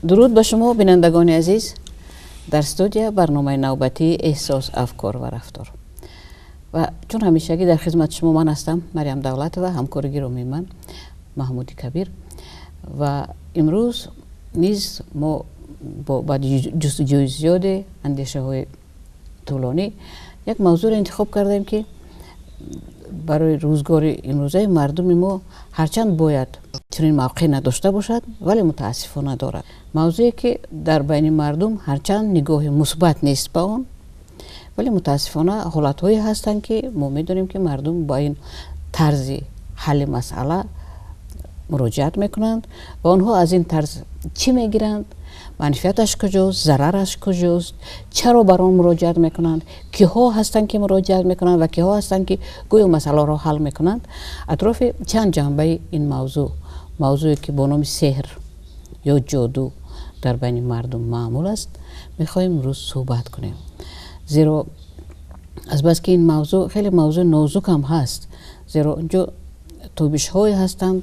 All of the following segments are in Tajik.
Дуруд ба шумо, бинандагони азиз. Дар студия барномаи навбатии «Эҳсос, афкор ва рафтор». Ва чун ҳамешагӣ дар хизмати шумо ман ҳастам, Марьям Давлатова, ҳамкори гиромии ман Маҳмуди Кабир. Ва имрӯз низ мо бо баъди ҷустуҷӯи зиёде, андешаҳои тӯлонӣ як мавзӯъро интихоб кардем, ки барои рӯзгори имрӯзаи мардуми мо ҳарчанд бояд чунин мавқеъ надошта бошад, вале мутаассифона дорад. Мавзӯе ки дар байни мардум ҳарчанд нигоҳи мусбат нест ба он, вале мутаассифона ҳолатҳое ҳастанд, ки мо медонем, ки мардум ба ин тарзи ҳалли масъала муроҷиат мекунанд ва онҳо аз ин тарз чӣ мегиранд, манфиаташ куҷост, зарараш куҷост, чаро бар он муроҷиат мекунанд, киҳо ҳастанд, ки муроҷиат мекунанд ва киҳо ҳастанд, ки гӯё масъаларо ҳал мекунанд. Атрофи чанд ҷанбаи ин мавзӯъ, мавзӯе ки бо номи сеҳр ё ҷоду дар байни мардум маъмул аст, мехоҳем имрӯз суҳбат кунем. Зеро азбаски ин мавзӯъ хеле мавзӯи нозукам ҳаст, зеро инҷо тобишҳое ҳастанд,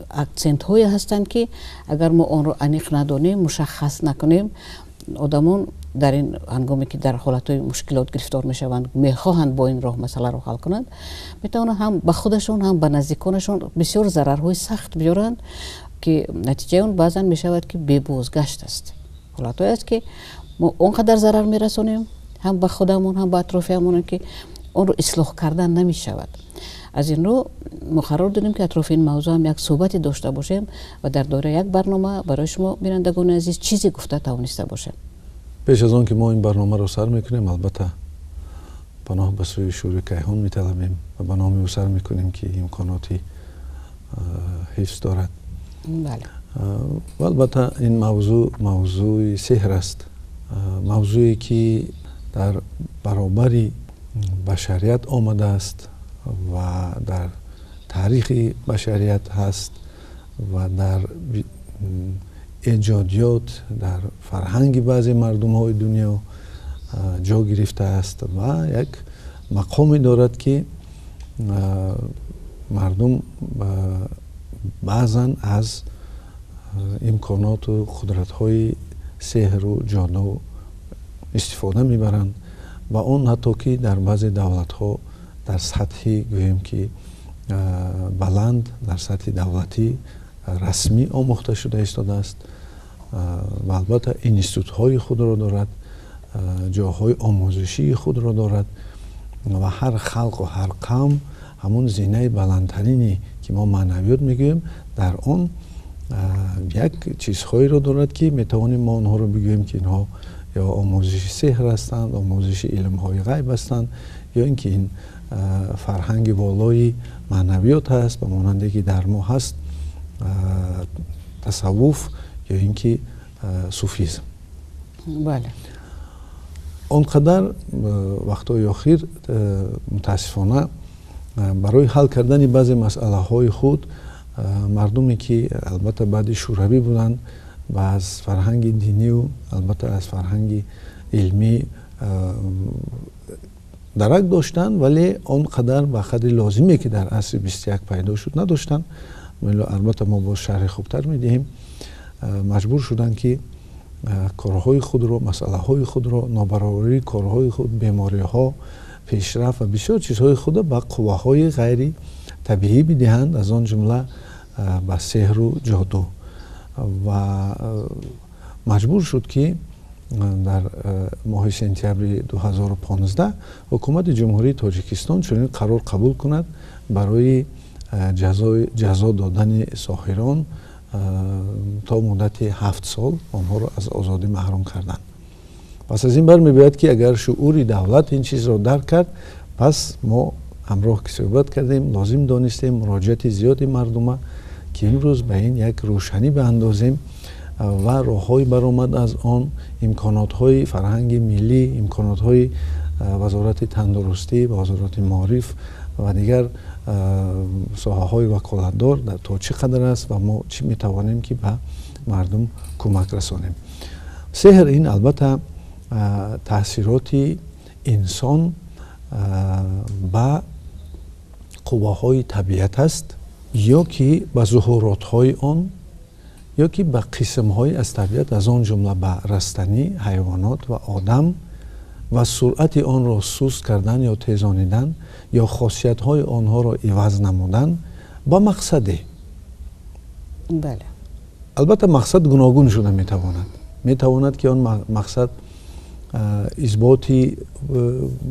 акцентҳое ҳастанд, ки агар мо онро аниқ надонем, мушаххас накунем, одамон дар ин ҳангоме ки дар ҳолатҳои мушкилот гирифтор мешаванд, мехоҳанд бо ин роҳ масъаларо ҳал кунанд, метавонанд ҳам ба худашон, ҳам ба наздиконашон бисёр зарарҳои сахт биёранд, ки натиҷаи он баъзан мешавад, ки бебозгашт аст. Ҳолатҳое аст, ки мо он қадар зарар мерасонем ҳам ба худамон, ҳам ба атрофиамон, ки онро ислоҳ кардан намешавад. Аз ин рӯ мо қарор додем, ки атрофи ин мавзӯъ ҳам як суҳбате дошта бошем ва дар доираи як барнома барои шумо, бинандагони азиз, чизе гуфта тавониста бошем. Пеш аз он ки мо ин барномаро сар мекунем, албатта паноҳ ба сӯи шӯри кайҳон металабем ва ба номи ӯ сар мекунем, ки имконоти ҳифз дорад. Ва албатта ин мавзӯъ мавзӯи сеҳр аст, мавзӯе ки дар баробари башарият омадааст ва дар таърихи башарият ҳаст ва дар эҷодиёт, дар фарҳанги баъзе мардумҳои дунё ҷо гирифтааст ва як мақоме дорад, ки мардум баъзан аз имконоту қудратҳои сеҳру ҷоду истифода мебаранд ва он ҳатто ки дар баъзе давлатҳо дар сатҳи, гӯем ки, баланд, дар сатҳи давлатӣ расмӣ омӯхта шуда истодааст ва албатта институтҳои худро дорад, ҷоҳои омӯзишии худро дорад ва ҳар халқу ҳар қавм ҳамон зинаи баландтарине, ки мо маънавиёт мегӯем, дар он як чизҳоеро дорад, ки метавонем мо онҳоро бигӯем, ки инҳо ё омӯзиши сеҳр ҳастанд, омӯзиши илмҳои ғайб ҳастанд, ё ин ки ин фарҳанги болои маънавиёт ҳаст, ба монанде ки дар мо ҳаст тасаввуф ё ин ки суфизм. Он қадар вақтҳои охир мутаассифона барои ҳал кардани баъзе масъалаҳои худ мардуме, ки албатта баъди Шӯравӣ буданд ва аз фарҳанги динию албатта аз фарҳанги илмӣ дарак доштанд, вале он қадар ба қадри лозиме, ки дар асри 21 пайдо шуд, надоштанд. Албатта мо боз шарҳи хубтар медиҳем. Маҷбур шуданд, ки корҳои худро, масъалаҳои худро, нобаробарии корҳои худ, бемориҳо, пешрафт ва бисёр чизҳои худро ба қувваҳои ғайри табиӣ бидиҳанд, аз он ҷумла ба сеҳру ҷоду. Ва маҷбур шуд, ки дар моҳи сентябри 2015 ҳукумати Ҷумҳурии Тоҷикистон чунин қарор қабул кунад барои ҷазо додани соҳирон то муддати 7 сол онҳоро аз озодӣ маҳрум кардан. Пас аз ин бармебиёяд, ки агар шуури давлат ин чизро дарк кард, пас мо ҳамроҳ ки суҳбат кардем, лозим донистем муроҷиати зиёди мардума, ки имрӯз ба ин як рӯшанӣ биандозем ва роҳҳои баромад аз он, имконотҳои фарҳанги миллӣ, имконотҳои Вазорати тандурустӣ ва Вазорати маориф ва дигар соҳаҳои ваколатдор то чӣ қадар аст ва мо чӣ метавонем, ки ба мардум кӯмак расонем. Сеҳр ин албатта таъсироти инсон ба қувваҳои табиат аст ё ки ба зуҳуротҳои он, ё ки ба қисмҳое аз табиат, аз он ҷумла ба растанӣ, ҳайвонот ва одам, ва суръати онро суст кардан ё тезонидан ё хосиятҳои онҳоро иваз намудан ба мақсаде. Бале. Албатта мақсад гуногун шуда метавонад. Метавонад ки он мақсад исботи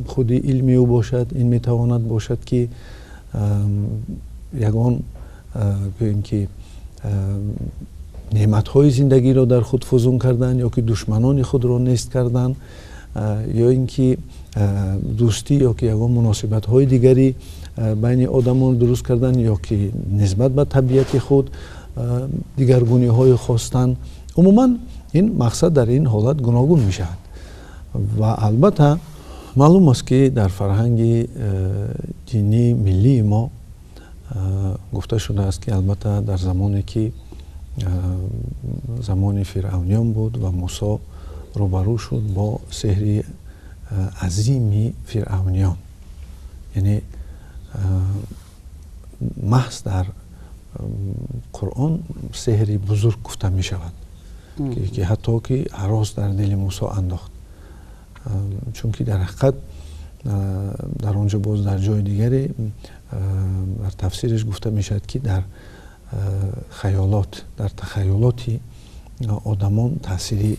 худи илми ӯ бошад, ин метавонад бошад ки ягон гӯем ки неъматҳои зиндагиро дар худ фузун кардан ё ки душманони худро нест кардан, ё ин ки дӯстӣ ё ки ягон муносибатҳои дигари байни одамон дуруст кардан, ё ки нисбат ба табиати худ дигаргуниҳое хостан. Умуман ин мақсад дар ин ҳолат гуногун мешавад. Ва албатта маълум аст ки дар фарҳанги динии миллии мо гуфта шудааст ки албатта дар замоне ки замони фиръавниён буд ва Мусо рӯбарӯ шуд бо сеҳри азими фиръавниён, яъне маҳз дар Қуръон сеҳри бузург гуфта мешавад, ки ҳатто ки ҳарос дар дили Мусо андохт, чунки дар ҳақиқат дар он ҷо боз дар ҷои дигаре дар тафсираш гуфта мешавад ки дар хаёлот, дар тахайюлоти одамон таъсири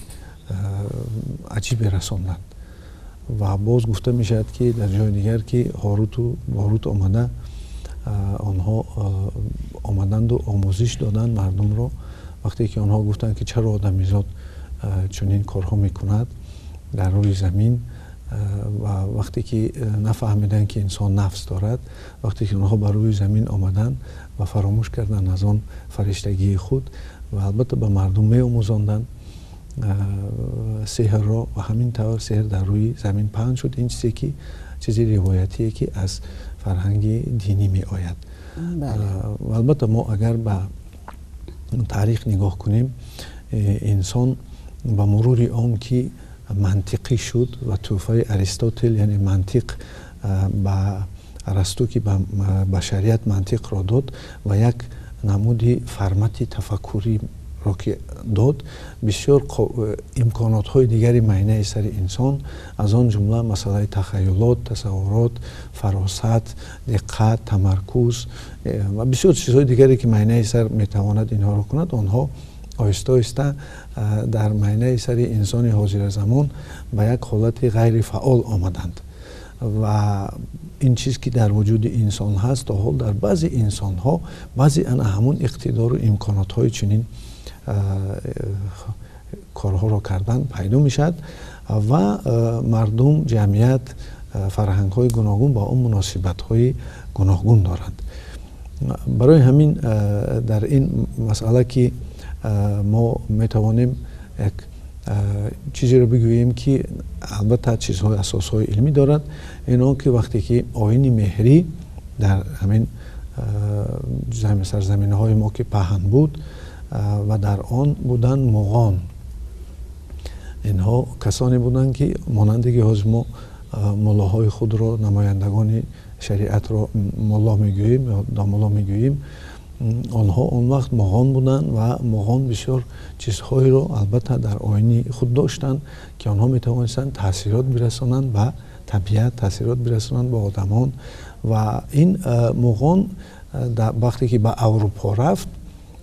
аҷибе расонданд. Ва боз гуфта мешавад ки дар ҷои дигар ки Ҳоруту Борут омада, онҳо омаданду омӯзиш доданд мардумро. Вақте ки онҳо гуфтанд ки чаро одамизод чунин корҳо мекунад дар рӯи замин, ва вақте ки нафаҳмиданд ки инсон нафс дорад, вақте ки онҳо ба рӯи замин омаданд ва фаромӯш карданд аз он фариштагии худ, ва албатта ба мардум меомӯзонданд сеҳрро, ва ҳамин тавр сеҳр дар рӯи замин паҳн шуд. Ин чизе ки чизи ривоятие ки аз фарҳанги динӣ меояд. Ва албатта мо агар ба таърих нигоҳ кунем, инсон ба мурури он ки мантиқӣ шуд ва тӯҳфаи Аристотел, яъне мантиқ ба Арасту ки ба башарият мантиқро дод ва як намуди формати тафаккуриро ки дод, бисёр имконотҳои дигари майнаи сари инсон, аз он ҷумла масъалаи тахайюлот, тасаввурот, фаросат, диққат, тамаркуз ва бисёр чизҳои дигаре ки майнаи сар метавонад инҳоро кунад, онҳо оҳиста оҳиста дар майнаи сари инсони ҳозиразамон ба як ҳолати ғайрифаъол омаданд. Ва ин чиз ки дар вуҷуди инсон ҳаст, то ҳол дар баъзе инсонҳо баъзе ана ҳамун иқтидору имконотҳои чунин корҳоро кардан пайдо мешавад ва мардум, ҷамъият, фарҳангҳои гуногун ба он муносибатҳои гуногун доранд. Барои ҳамин дар ин масъала ки мо метавонем як чизеро бигӯем ки албатта чизҳои асосҳои илмӣ дорад, ин он ки вақте ки оини меҳрӣ дар ҳамин сарзаминҳои мо ки паҳн буд ва дар он буданд муғон, инҳо касоне буданд ки монанде ки ҳозир мо муллоҳои худро, намояндагони шариатро мулло мегӯем ё домулло мегӯем, онҳо он вақт муғон буданд ва муғон бисёр чизҳоеро албатта дар оини худ доштанд ки онҳо метавонистанд таъсирот бирасонанд ба табиат, таъсирот бирасонанд ба одамон. Ва ин муғон вақте ки ба Аврупо рафт,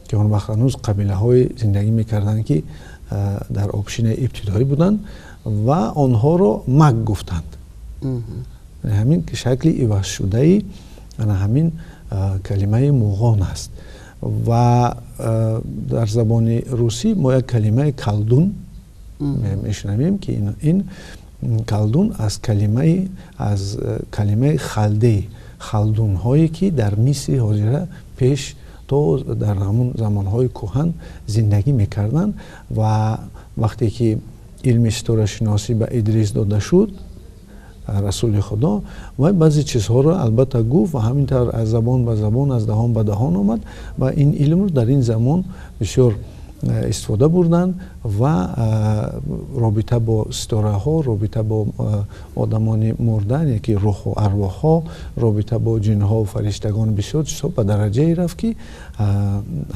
ки он вақт ҳанӯз қабилаҳое зиндагӣ мекарданд ки дар обшинаи ибтидоӣ буданд ва онҳоро маг гуфтанд. Ҳамин шакли ивазшудаи ана ҳамин калимаи муғон аст. Ва дар забони русӣ мо як калимаи калдун мешунавем ки ин калдун аз калимаи халдей, халдунҳое ки дар Мисри ҳозира пеш то дар ҳамун замонҳои кӯҳан зиндагӣ мекарданд. Ва вақте ки илми ситорашиносӣ ба Идрис дода шуд, расули Худо, вай баъзе чизҳоро албатта гуфт ва ҳамин тавр аз забон ба забон, аз даҳон ба даҳон омад ва ин илмро дар ин замон бисёр истифода бурданд ва робита бо ситораҳо, робита бо одамони мурда, яъне ки рӯҳу арвоҳҳо, робита бо ҷинҳо ва фариштагон бисёр чизҳо ба дараҷае рафт, ки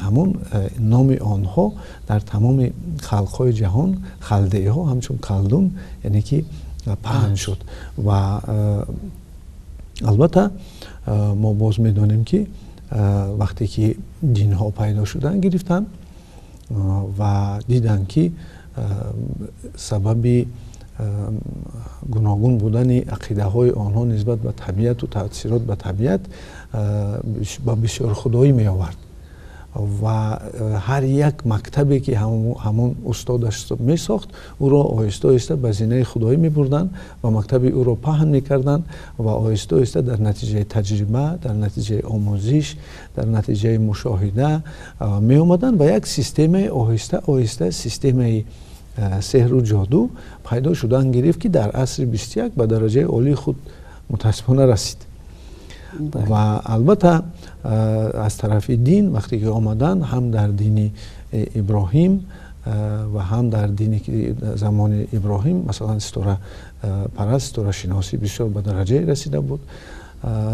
ҳамон номи онҳо дар тамоми халқҳои ҷаҳон, халдеиҳо ҳамчун калдун, яъне ки паҳн шуд. Ва албатта мо боз медонем, ки вақте ки динҳо пайдо шудан гирифтанд ва диданд, ки сабаби гуногун будани ақидаҳои онҳо нисбат ба табиату таъсирот ба табиат ба бисёрхудоӣ меовард ва ҳар як мактабе ки ҳамон устодаш месохт, ӯро оҳиста оҳиста ба зинаи худоӣ мебурданд ва мактаби ӯро паҳн мекарданд ва оҳиста оҳиста дар натиҷаи таҷриба, дар натиҷаи омӯзиш, дар натиҷаи мушоҳида меомаданд ва як системаи оҳиста оҳиста системаи сеҳру ҷоду пайдо шудан гирифт, ки дар асри 21 ба дараҷаи олии худ мутаассифона расид. Ва албатта аз тарафи дин вақте ки омаданд, ҳам дар дини Иброҳим ва ҳам дар дини замони Иброҳим, масалан, ситорапараст, ситорашиносӣ бисёр ба дараҷае расида буд.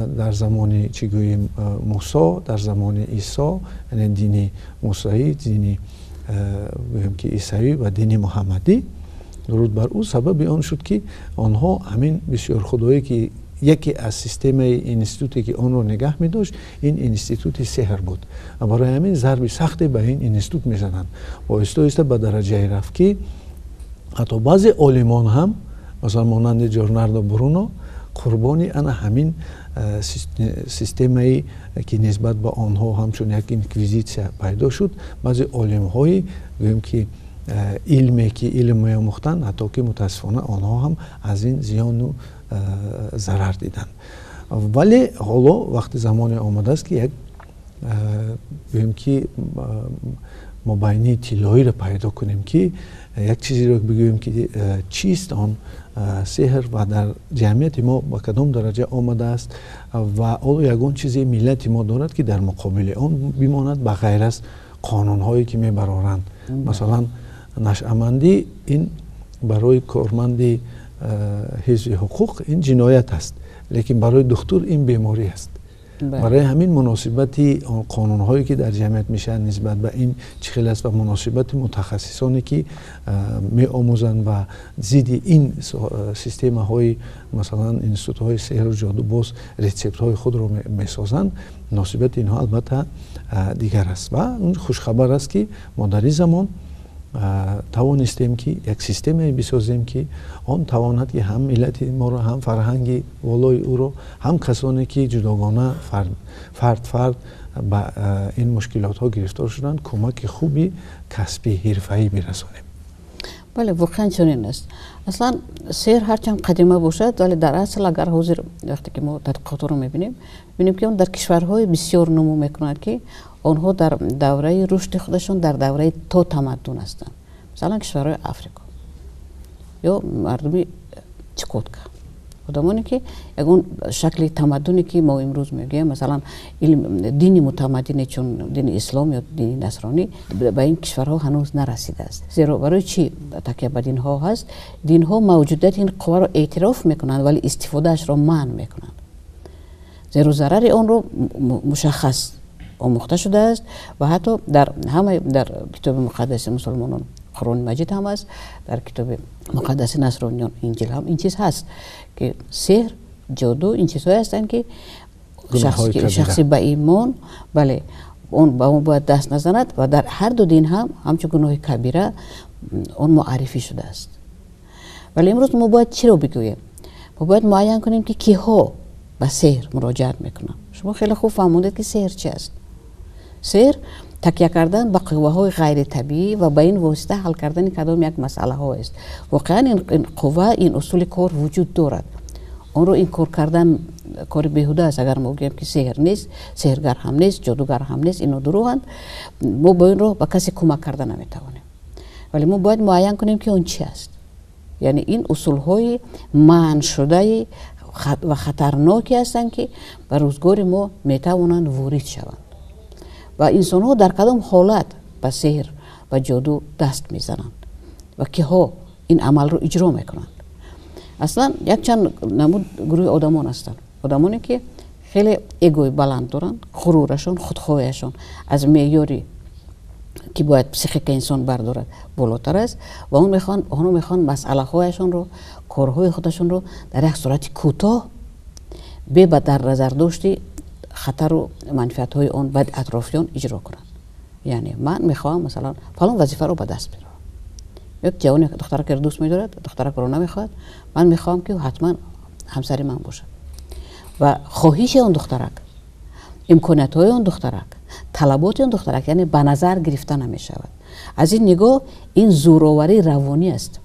Дар замони, чӣ гӯем, Мусо, дар замони Исо, яъне дини мусоӣ, дини гӯем ки исавӣ ва дини муҳаммадӣ, дуруд бар ӯ, сабаби он шуд, ки онҳо ҳамин бисёрхудоӣ, ки яке аз системаи институте ки онро нигаҳ медошт, ин институти сеҳр буд, ва барои ҳамин зарби сахте ба ин институт мезананд. Оҳиста оҳиста ба дараҷае рафт, ки ҳатто баъзе олимон ҳам, масалан монанди Ҷорнардо Бруно, қурбони ана ҳамин системае ки нисбат ба онҳо ҳамчун як инквизитсия пайдо шуд. Баъзе олимҳои, гӯем ки, илме ки илм меомӯхтанд, ҳатто ки мутаассифона онҳо ҳам аз ин зиёну зарар диданд. Вале ҳоло вақти замоне омадааст, ки як, гӯем ки, мобайни тиллоиро пайдо кунем, ки як чизеро бигӯем, ки чист он сеҳр ва дар ҷамъияти мо ба кадом дараҷа омадааст ва оё ягон чизе миллати мо дорад, ки дар муқобили он бимонад, ба ғайр аз қонунҳое ки мебароранд. Масалан, нашъамандӣ ин барои корманди ҳифзи ҳуқуқ ин ҷиноят аст, лекин барои духтур ин беморӣ аст. Барои ҳамин муносибати қонунҳое ки дар ҷамъият мешаванд нисбат ба ин чӣ хел аст ва муносибати мутахассисоне ки меомӯзанд ва зидди ин системаҳои, масалан, институтҳои сеҳру ҷоду боз рецептҳои худро месозанд, муносибати инҳо албатта дигар аст. Ва он хушхабар аст, ки мо дар ин замон тавонистем, ки як системае бисозем, ки он тавонад, ки ҳам миллати моро, ҳам фарҳанги волои ӯро, ҳам касоне ки ҷудогона фард фард ба ин мушкилотҳо гирифтор шуданд, кӯмаки хуби касбӣ, ҳирфаӣ бирасонем. Бале, воқеан чунин аст. Аслан сеҳр ҳарчанд қадима бошад, вале дар асл агар ҳозир вақте ки мо тадқиқотро мебинем, мебинем, ки он дар кишварҳои бисёр нумӯ мекунад, ки онҳо дар давраи рушди худашон, дар давраи то тамаддун ҳастанд. Масалан, кишварҳои Африко ё мардуми Чукотка, одамоне ки ягон шакли тамаддуне ки мо имрӯз мегӯем, масалан, дини мутамаддине чун дини ислом ё дини насронӣ, ба ин кишварҳо ҳанӯз нарасидааст. Зеро барои чӣ такя ба динҳо ҳаст? Динҳо мавҷудияти ин қувваро эътироф мекунанд, вале истифодаашро манъ мекунанд, зеро зарари онро мушаххас омӯхта шудааст. Ва ҳатто дар ҳама, дар китоби муқаддаси мусулмонон Қурони Маҷид ҳам аст, дар китоби муқаддаси насрониён Инҷил ҳам ин чиз ҳаст, ки сеҳр, ҷоду ин чизҳое ҳастанд, ки шахси ба имон, бале, он ба он бояд даст назанад. Ва дар ҳар ду дин ҳам ҳамчун гуноҳи кабира он муаррифӣ шудааст. Вале имрӯз мо бояд чиро бигӯем? Мо бояд муайян кунем, ки киҳо ба сеҳр муроҷиат мекунанд. Шумо хеле хуб фаҳмондед, ки сеҳр чи аст. Сеҳр такя кардан ба қувваҳои ғайритабиӣ ва ба ин восита ҳал кардани кадом як масъалаҳо аст. Воқеан ин қувва, ин усули кор вуҷуд дорад. Онро инкор кардан кори беҳуда аст. Агар мо гӯем, ки сеҳр нест, сеҳргар ҳам нест, ҷодугар ҳам нест, ино дурӯғанд, мо бо ин роҳ ба касе кӯмак карда наметавонем. Вале мо бояд муайян кунем, ки он чи аст, яъне ин усулҳои манъшудаи ва хатарноке ҳастанд, ки ба рӯзгори мо метавонанд ворид шаванд. Ва инсонҳо дар кадом ҳолат ба сеҳр ба ҷоду даст мезананд ва киҳо ин амалро иҷро мекунанд. Аслан якчанд намуд гурӯҳи одамон ҳастанд. Одамоне ки хеле эгои баланд доранд, ғурурашон, худхоҳиашон аз меъёре ки бояд психикаи инсон бардорад болотар аст ва онҳо мехоҳанд масъалаҳояшонро, корҳои худашонро дар як сурати кӯтоҳ бе ба дар назардошти хатару манфиатҳои он ба атрофиён иҷро кунанд. Яъне ман мехоҳам масалан фалон вазифаро ба даст биёрам. Як ҷавоне духтаракро дӯст медорад, духтаракро намехоҳад, ман мехоҳам ки ҳатман ҳамсари ман бошад. Ва хоҳиши он духтарак, имкониятҳои он духтарак, талаботи он духтарак яъне ба назар гирифта намешавад. Аз ин нигоҳ ин зӯроварии равонӣ аст.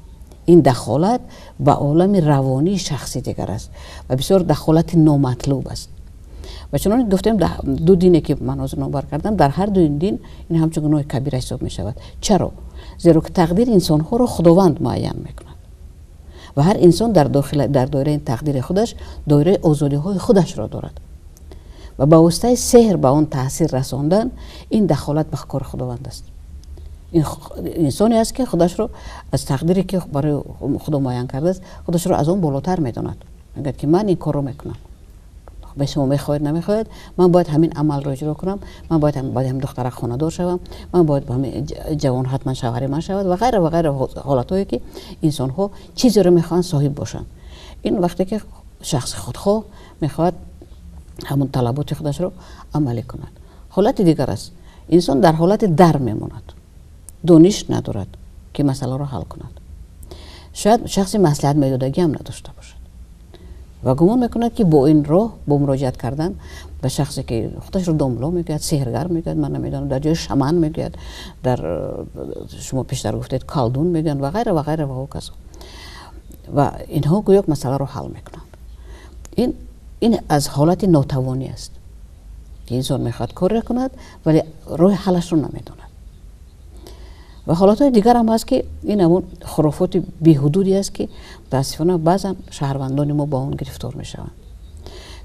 Ин дахолат ба олами равонии шахси дигар аст ва бисёр дахолати номатлуб аст. Ва чуноне гуфтем, ду дине ки ман ҳозир номбар кардам, дар ҳар дуи дин ин ҳамчун гуноҳи кабира ҳисоб мешавад. Чаро? Зеро ки тақдири инсонҳоро Худованд муайян мекунад ва ҳар инсон дар доираи тақдири худаш доираи озодиҳои худашро дорад ва ба воситаи сеҳр ба он таъсир расондан ин дахолат ба кори Худованд аст. Ин инсоне аст ки худашро аз тақдире ки барои Худо муайян кардааст, худашро аз он болотар медонад. Мегӯяд ки ман ин корро мекунам, ба шумо мехоҳед намехоҳед, ман бояд ҳамин амалро иҷро кунам, ман бояд ҳамин духтарак хонадор шавам, ман бояд ҳамин ҷавон ҳатман шавҳари ман шавад ва ғайра ва ғайра. Ҳолатҳое ки инсонҳо чизеро мехоҳанд соҳиб бошанд. Ин вақте ки шахси худхоҳ мехоҳад ҳамон талаботи худашро амалӣ кунад. Ҳолати дигар аст, инсон дар ҳолати дар мемонад, дониш надорад ки масъаларо ҳал кунад, шояд шахси маслиҳат медодагӣ ҳам надошта бошад ва гумон мекунад ки бо ин роҳ, бо муроҷиат кардан ба шахсе ки худашро домло мегӯяд, сеҳргар мегӯяд, ман намедонам, дар ҷои шаман мегӯяд, дар шумо пештар гуфтед колдун мегӯянд ва ғайра ва ғайра ва ҳоказо. Ва инҳо гӯё масъаларо ҳал мекунанд. Ин аз ҳолати нотавонӣ аст ки инсон мехоҳад коре кунад, вале роҳи ҳалашро намедонад. Ва ҳолатҳои дигар ҳам ҳаст ки ин ҳамон хурофоти беҳудуде аст ки мутаассифона баъзан шаҳрвандони мо ба он гирифтор мешаванд.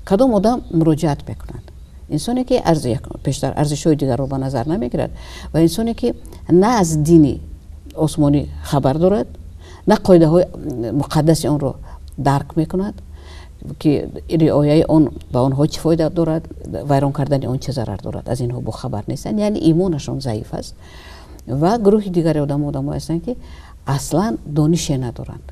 Кадом одам муроҷиат мекунад? Инсоне ки пештар арзишҳои дигарро ба назар намегирад ва инсоне ки на аз дини осмонӣ хабар дорад, на қоидаҳои муқаддаси онро дарк мекунад ки риояи он ба онҳо чӣ фоида дорад, вайрон кардани он чӣ зарар дорад, аз инҳо бохабар нестанд, яъне имонашон заиф аст. Ва гурӯҳи дигари одамое ҳастанд ки аслан донише надоранд,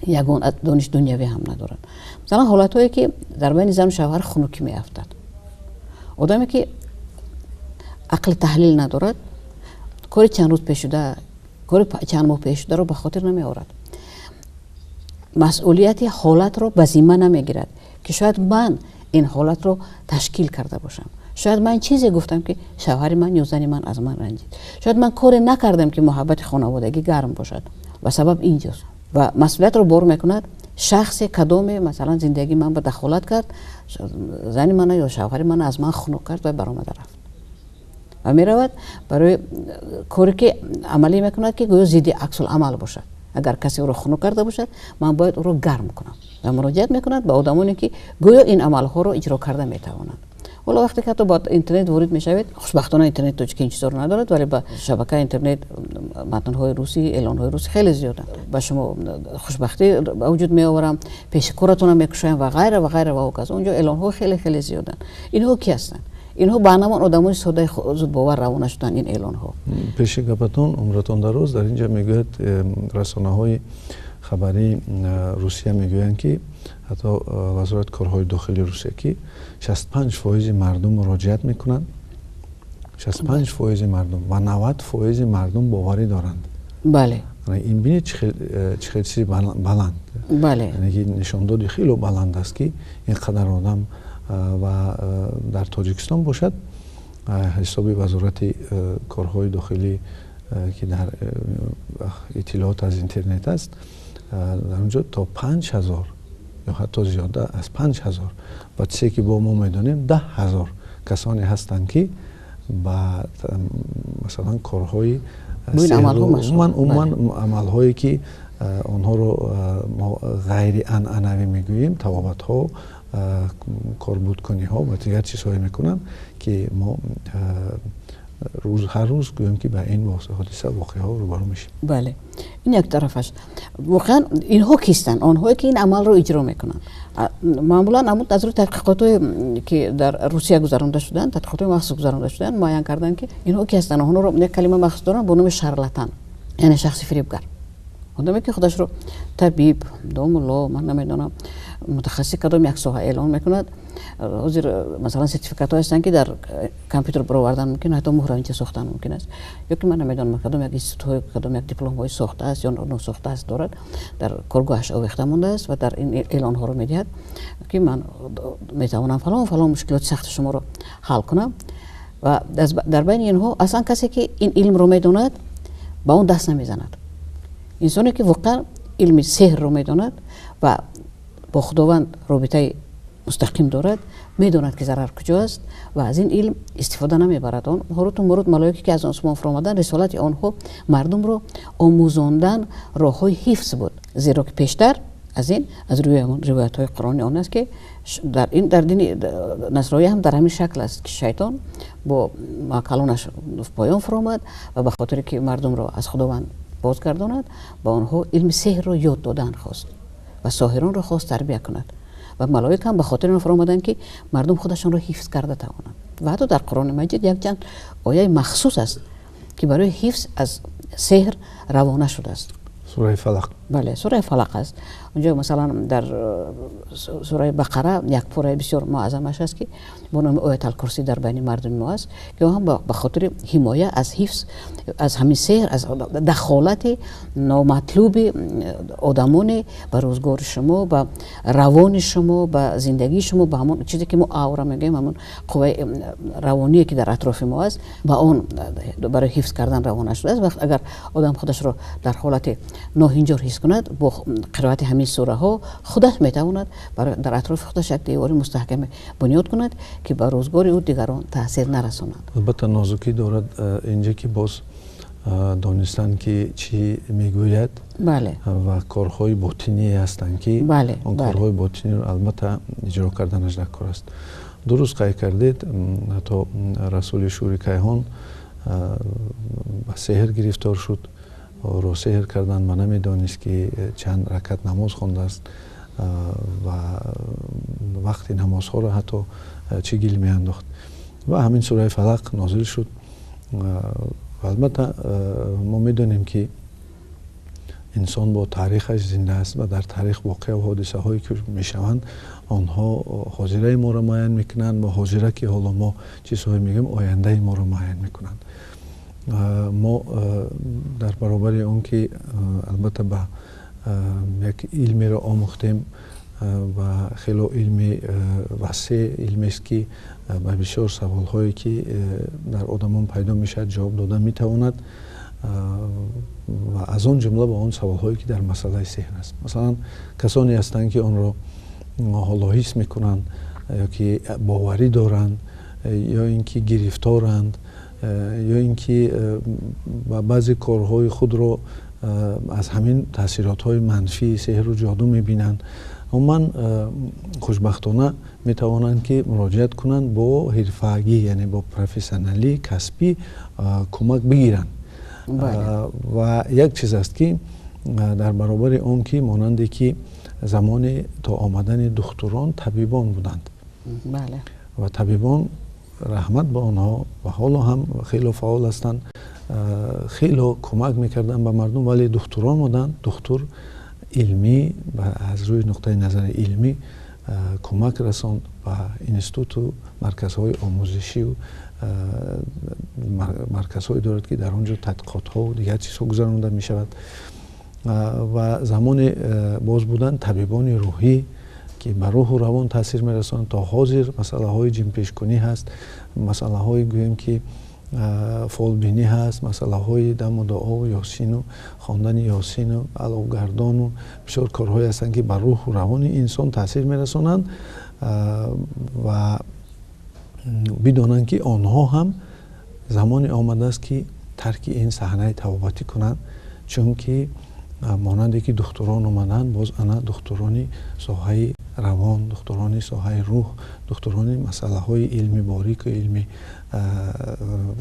ягон дониш дунявӣ ҳам надоранд. Масалан ҳолатҳое ки дар байни зану шавҳар хунукӣ меафтад, одаме ки ақли таҳлил надорад, кори чанд рӯз пеш шуда, кори чанд моҳ пеш шударо ба хотир намеорад, масъулияти ҳолатро ба зимма намегирад ки шояд ман ин ҳолатро ташкил карда бошам, шояд ман чизе гуфтам ки шавҳари ман ё зани ман аз ман ранҷид, шояд ман коре накардам ки муҳаббати хонаводагӣ гарм бошад ва сабаб инҷост. Ва масъулиятро бор мекунад шахсе кадоме масалан зиндагии ман ба дахолат кард, зани мана ё шавҳари мана аз ман хунук кард ва баромада рафт ва меравад барои коре ки амалӣ мекунад ки гӯё зидди аксуламал бошад. Агар касе ӯро хунук карда бошад, ман бояд ӯро гарм кунам ва муроҷиат мекунад ба одамоне ки гӯё ин амалҳоро иҷро карда метавонанд. Ҳоло вақте ки ҳатто ба интернет ворид мешавед, хушбахтона интернет тоҷикӣ ин чизоро надорад, вале ба шабакаи интернет матнҳои русӣ, эълонҳои русӣ хеле зиёданд. Ба шумо хушбахтӣ ба вуҷуд меоварам, пеши коратонро мекушоям ва ғайра ва ғайра ва ҳоказо. Онҷо эълонҳо хеле хеле зиёданд. Инҳо ки ҳастанд? Инҳо ба ҳамон одамои содаи зудбовар равона шуданд ин эълонҳо. Пеши гапатон умратон дароз, дар инҷа мегӯяд расонаҳои хабарии Русия мегӯянд ки ҳатто вазорати корҳои дохилии Русия ки 65% мардум муроҷиат мекунанд, 65% мардум ва 90% мардум боварӣ доранд. Бале. Ин бинед чӣ хел чизи баланд. Бале. Нишондоди хело баланд аст ки ин қадар одам ва дар Тоҷикистон бошад ҳисоби вазорати корҳои дохилӣ ки дар иттилоот аз интернет аст, дар онҷо то 5000 ё ҳатто зиёда аз 5000 ва чизе ки бо мо медонем 10,000 касоне ҳастанд ки ба масалан корҳои умуман амалҳое ки онҳоро мо ғайрианъанавӣ мегӯем, тавобатҳо, корбудкуниҳо ва дигар чизҳое мекунанд ки мо Рӯз ҳар рӯз гӯем ки ба ин ҳодиса, воқеаҳо рӯбарӯ мешем. Бале, ин як тарафаш. Воқеан инҳо кистанд? Онҳое ки ин амалро иҷро мекунанд. Маъмулан аз рӯи тадқиқотҳое ки дар Русия гузаронда шуданд, тадқиқотҳои махсус гузаронда шуданд, муайян карданд ки инҳо ки ҳастанд. Онҳоро як калима махсус доранд бо номи шарлатан, яъне шахси фиребгар. Одаме ки худашро табиб, домулло, ман намедонам, мутахассиси кадом як соҳа эълон мекунад. Ҳозир масалан сертификатҳо ҳастанд ки дар компютер баровардан мумкин, ҳатто муҳравинча сохтан мумкин аст, ё ки ман намедонам кадом як институтҳои, кадом як дипломҳои сохтааст ё носохтааст дорад, дар коргоҳаш овехта мондааст ва дар ин эълонҳоро медиҳад ки ман метавонам фалон фалон мушкилоти сахти шуморо ҳал кунам. Ва дар байни инҳо аслан касе ки ин илмро медонад ба он даст намезанад. Инсоне ки воқеан илми сеҳрро медонад ва бо Худованд робитаи мустақим дорад, медонад ки зарар куҷо аст ва аз ин илм истифода намебарад. Он Ҳоруту Морут, малоике ки аз осмон фуромаданд, рисолати онҳо мардумро омӯзондан роҳҳои ҳифз буд, зеро ки пештар аз ин, аз рӯи ҳамон ривоятҳои қуръонӣ он аст ки дар дини насроӣ ҳам дар ҳамин шакл аст ки шайтон бо калонаш поён фуромад ва ба хотире ки мардумро аз Худованд бозгардонад, ба онҳо илми сеҳрро ёд додан хост ва соҳиронро хост тарбия кунад. Ва малоик ҳам ба хотири он фуромаданд ки мардум худашонро ҳифз карда тавонанд. Ва ҳатто дар Қуръони Маҷид якчанд ояи махсус аст ки барои ҳифз аз сеҳр равона шудааст. Сураи Фалақ. Бале, сураи Фалақ аст. Онҷо масалан дар сураи Бақара як пораи бисёр муаззамаш аст ки бо номи Оят ал-Курсӣ дар байни мардуми мо аст, ки он ҳам ба хотири ҳимоя аз ҳифз аз ҳамин сеҳр, аз дахолати номатлуби одамоне ба рӯзгори шумо, ба равони шумо, ба зиндагии шумо, ба ҳамон чизе ки мо аура мегӯем, ҳамон қувваи равоние ки дар атрофи мо аст, ба он барои ҳифз кардан равона шудааст. Вақт агар одам худашро дар ҳолати ноҳинҷор ҳис кунад, бо қироати ҳамин сураҳо худаш метавонад дар атрофи худаш як девори мустаҳкаме бунёд кунад ки ба рӯзгори ӯ дигарон таъсир нарасонанд. Албатта нозукӣ дорад инҷа ки боз донистан ки чӣ мегӯяд ва корҳои ботиние ҳастанд ки он корҳои ботиниро албатта иҷро карданаш дар кор аст. Дуруст қайд кардед, ҳатто расули шӯри кайҳон ба сеҳр гирифтор шуд, ро сеҳр кардан ва намедонист ки чанд ракат намоз хондааст ва вақти намозҳоро ҳатто чӣ гил меандохт. Ва ҳамин сураи Фалақ нозил шуд. Ва албатта мо медонем ки инсон бо таърихаш зинда аст ва дар таърих воқеа ва ҳодисаҳое ки мешаванд, онҳо ҳозираи моро муайян мекунанд ва ҳозира ки ҳоло мо чизҳое мегӯем, ояндаи моро муайян мекунанд. Мо дар баробари он ки албатта ба як илмеро омӯхтем ва хело илми васеъ илмест ки ба бисёр саволҳое ки дар одамон пайдо мешавад ҷавоб дода метавонад ва аз он ҷумла ба он саволҳое ки дар масъалаи сеҳр аст. Масалан, касоне ҳастанд ки онро ҳоло ҳис мекунанд ё ки боварӣ доранд ё ин ки гирифторанд ё ин ки ба баъзе корҳои худро аз ҳамин таъсиротҳои манфии сеҳру ҷоду мебинанд. Умуман хушбахтона метавонанд ки муроҷиат кунанд бо ҳирфагӣ, яъне бо профессионалӣ, касбӣ кӯмак бигиранд. Ва як чиз аст ки дар баробари он ки монанде ки замоне то омадани духтурон табибон буданд. Ва табибон, раҳмат ба онҳо, ва ҳоло ҳам хело фаъол ҳастанд, хело кӯмак мекарданд ба мардум, вале духтурон омаданд, духтур илмӣ аз рӯи нуқтаи назари илмӣ кӯмак расонд ба институту марказҳои омӯзишию марказҳое дорад ки дар он ҷо тадқиқотҳо дигар чизҳо гузаронда мешавад. Ва замоне боз буданд табибони рӯҳӣ ки ба рӯҳу равон таъсир мерасонанд. То ҳозир масъалаҳои ҷинпешкунӣ ҳаст, масъалаҳои гӯем ки фолбинӣ ҳаст, масъалаҳои даму дуову ёсину хондани ёсину аловгардону бисёр корҳое ҳастанд ки ба рӯҳу равони инсон таъсир мерасонанд ва бидонанд ки онҳо ҳам замоне омадааст ки тарки ин саҳнаи тавобатӣ кунанд, чунки монанде ки духтурон омаданд, боз ана духтурони соҳаи равон, духтурони соҳаи рӯҳ, духтурони масъалаҳои илми борик ва илми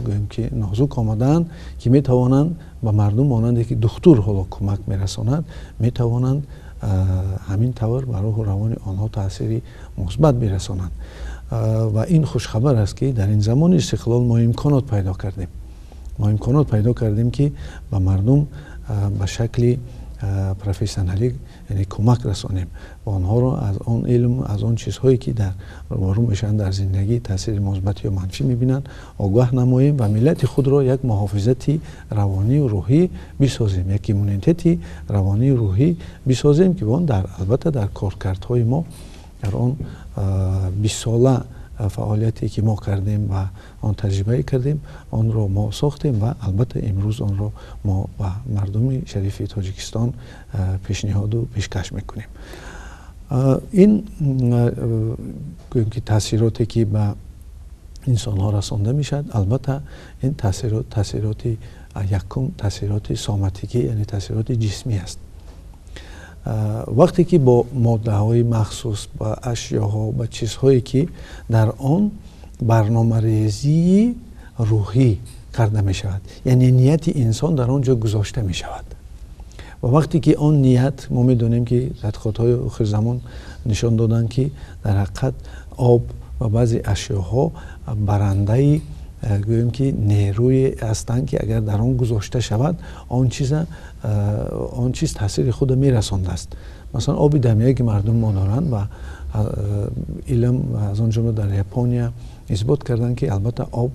гӯем ки нозук омадаанд, ки метавонанд ба мардум монанде ки духтур ҳоло кӯмак мерасонад, метавонанд ҳамин тавр ба рӯҳу равони онҳо таъсири мусбат бирасонанд. Ва ин хушхабар аст, ки дар ин замони истиқлол мо имконот пайдо кардем. Мо имконот пайдо кардем, ки ба мардум ба шакли профессионалӣ, яъне кӯмак расонем ва онҳоро аз он илм, аз он чизҳое ки дар рӯбарӯ мешаванд дар зиндагӣ таъсири мусбат ё манфӣ мебинанд, огоҳ намоем ва миллати худро як муҳофизати равонию рӯҳӣ бисозем, як иммунитети равонию рӯҳӣ бисозем, ки он дар албатта дар коркардҳои мо дар он 20 сола фаъолияте ки мо кардем ва он таҷрибае кардем, онро мо сохтем ва албатта имрӯз онро мо ба мардуми шарифи Тоҷикистон пешниҳоду пешкаш мекунем. Ин гӯем ки таъсироте ки ба инсонҳо расонда мешавад, албатта ин таъсирот, таъсироти якум таъсироти соматикӣ, яъне таъсироти ҷисмӣ аст. Вақте ки бо моддаҳои махсус, ба ашёҳо, ба чизҳое ки дар он барномарезии рӯҳӣ карда мешавад, яъне нияти инсон дар он ҷо гузошта мешавад. Ва вақте ки он ният, мо медонем ки тадқиқотҳои охирзамон нишон доданд, ки дар ҳақиқат об ва баъзе ашёҳо барандаи гӯем ки нерӯе ҳастанд, ки агар дар он гузошта шавад, он чиз таъсири худро мерасондааст. Масалан, оби дамия ки мардум мо доранд ва илм, аз он ҷумла дар Япония исбот карданд, ки албатта об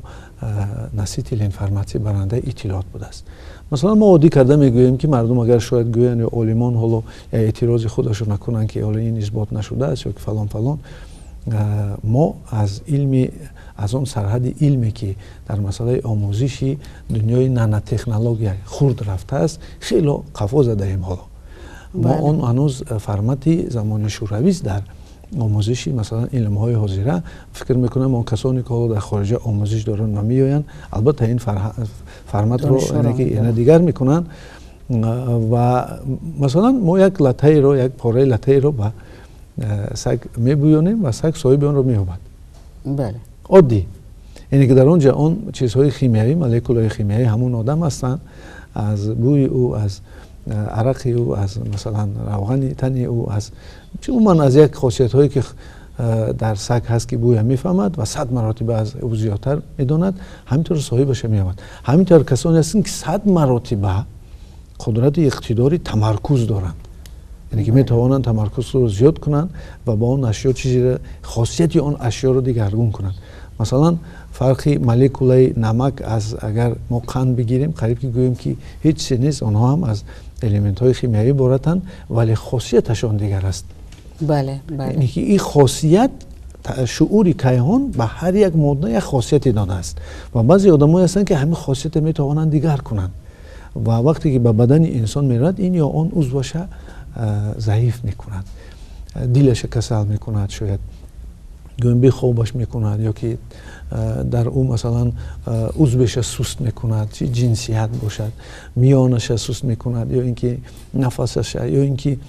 носитель информация, барандаи иттилоот будааст. Масалан, мо оддӣ карда мегӯем, ки мардум агар шояд гӯянд ё олимон ҳоло эътирози худашро накунанд, ки ҳоло ин исбот нашудааст ё ки фалон фалон, мо аз илми, аз он сарҳади илме ки дар масъалаи омӯзиши дунёи нанотехнология хурд рафтааст, хело қафо задаем. Ҳоло мо он ҳанӯз формати замони шӯравист дар омӯзиши масалан илмҳои ҳозира. Фикр мекунам, он касоне ки ҳоло дар хориҷа омӯзиш доранд ва меоянд, албатта ин форматро дигар мекунанд. Ва масалан мо як латтаеро, як пораи латтаеро ба саг мебӯёнем ва саг соҳиби онро меёбад. Оддӣ, яъне ки дар он ҷо он чизҳои химиявӣ, молекулаҳои химиявӣ ҳамон одам ҳастанд, аз бӯи ӯ, аз арақи ӯ, аз масалан равғани тани ӯ, аз умуман аз як хосиятҳое ки дар саг ҳаст, ки бӯя мефаҳмад ва 100 маротиба аз ӯ зиёдтар медонад, ҳаминтавр соҳибаша меёбад. Ҳаминтавр касоне ҳастанд, ки 100 маротиба қудрати иқтидори тамаркуз доранд, яъне ки метавонанд тамаркузро зиёд кунанд ва ба он ашё чизеро, хосияти он ашёро дигаргун кунанд. Масалан, фарқи молекулаи намак аз агар мо қанд бигирем, қариб ки гӯем ки ҳеҷ чизе нест. Онҳо ҳам аз элементҳои химиявӣ иборатанд, вале хосияташон дигар аст. Яъне ки ин хосият, шуури кайҳон ба ҳар як модда як хосияте додааст ва баъзе одамое ҳастанд, ки ҳамин хосиятро метавонанд дигар кунанд ва вақте ки ба бадани инсон меравад, ин ё он узваша заиф мекунад, дилаша касал мекунад, шояд гӯем бехобаш мекунад ё ки дар ӯ масалан узвеша суст мекунад, чи ҷинсият бошад, миёнаша суст мекунад ё ин ки нафасаша, ё ин ки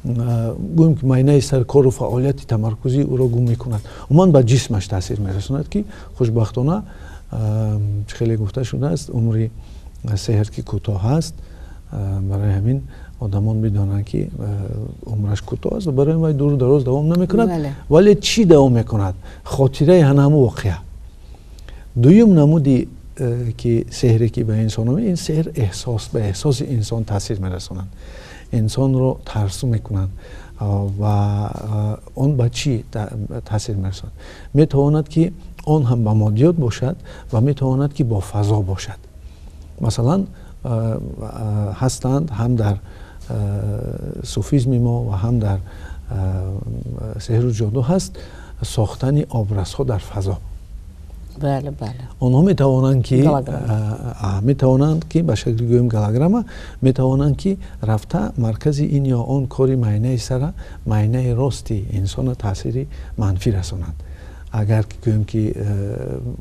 гӯем ки майнаи сар кору фаъолияти тамаркузии ӯро гум мекунад, умуман ба ҷисмаш таъсир мерасонад, ки хушбахтона, хеле гуфта шудааст, умри сеҳр ки кӯтоҳ аст. Барои ҳамин одамон медонанд, ки умраш кӯтоҳ аст ва барои вай дуру дароз давом намекунад. Вале чӣ давом мекунад? Хотираи ҳамун воқеа. Дуюм намуди ки сеҳре ки ба инсон, ин сеҳр эҳсос, ба эҳсоси инсон таъсир мерасонанд, инсонро тарсу мекунанд. Ва он ба чӣ таъсир мерасонад? Метавонад ки он ҳам ба моддиёт бошад ва метавонад ки бо фазо бошад. Масалан, ҳастанд ҳам дар суфизми мо ва ҳам дар сеҳру ҷоду ҳаст сохтани образҳо дар фазо. бале бале Онҳо метавонанд ки ба шакли гӯем голограмма метавонанд ки рафта маркази ин ё он кори майнаи сара, майнаи рости инсона таъсири манфӣ расонанд. Агар гӯем ки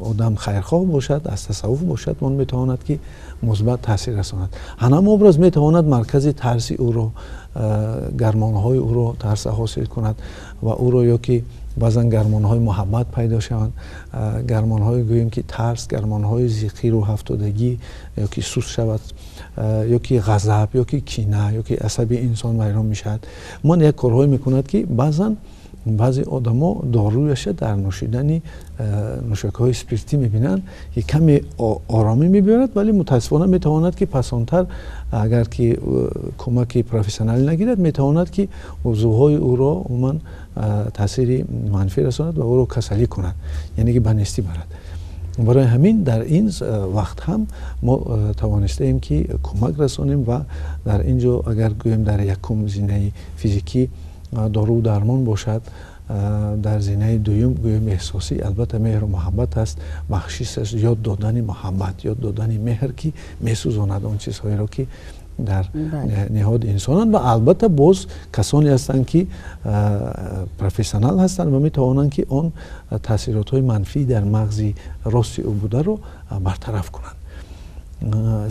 одам хайрхоҳ бошад, аз тасаввуф бошад, он метавонад ки мусбат таъсир расонад. Ҳанам образ метавонад маркази тарси ӯро, гармонҳои ӯро тарса ҳосил кунад ва ӯро ё ки баъзан гармонҳои муҳаббат пайдо шаванд, гармонҳои гӯем ки тарс, гармонҳои зиқӣ, рӯҳафтодагӣ ё ки суст шавад, ё ки ғазаб, ё ки кина, ё ки асаби инсон вайрон мешавад. Ман як корҳое мекунад ки баъзан баъзе одамо доруяша дар нӯшидани нӯшокиҳои спиртӣ мебинанд, ки каме оромӣ мебиёрад, вале мутаассифона метавонад ки пасонтар, агар ки кӯмаки профессионалӣ нагирад, метавонад ки узвҳои ӯро умуман таъсири манфӣ расонад ва ӯро касалӣ кунад, яъне ки ба нестӣ барад. Барои ҳамин дар ин вақт ҳам мо тавонистаем ки кӯмак расонем ва дар ин ҷо агар гӯем дар якум зинаи физикӣ дору дармон бошад, дар зинаи дуюм гӯем эҳсосӣ албатта меҳру муҳаббат аст, бахшиш аст, ёд додани муҳаббат, ёд додани меҳр, ки месӯзонад он чизҳоеро ки дар ниҳоди инсонанд. Ва албатта боз касоне ҳастанд ки профессионал ҳастанд ва метавонанд ки он таъсиротҳои манфӣ дар мағзи рости ӯ бударо бартараф кунанд.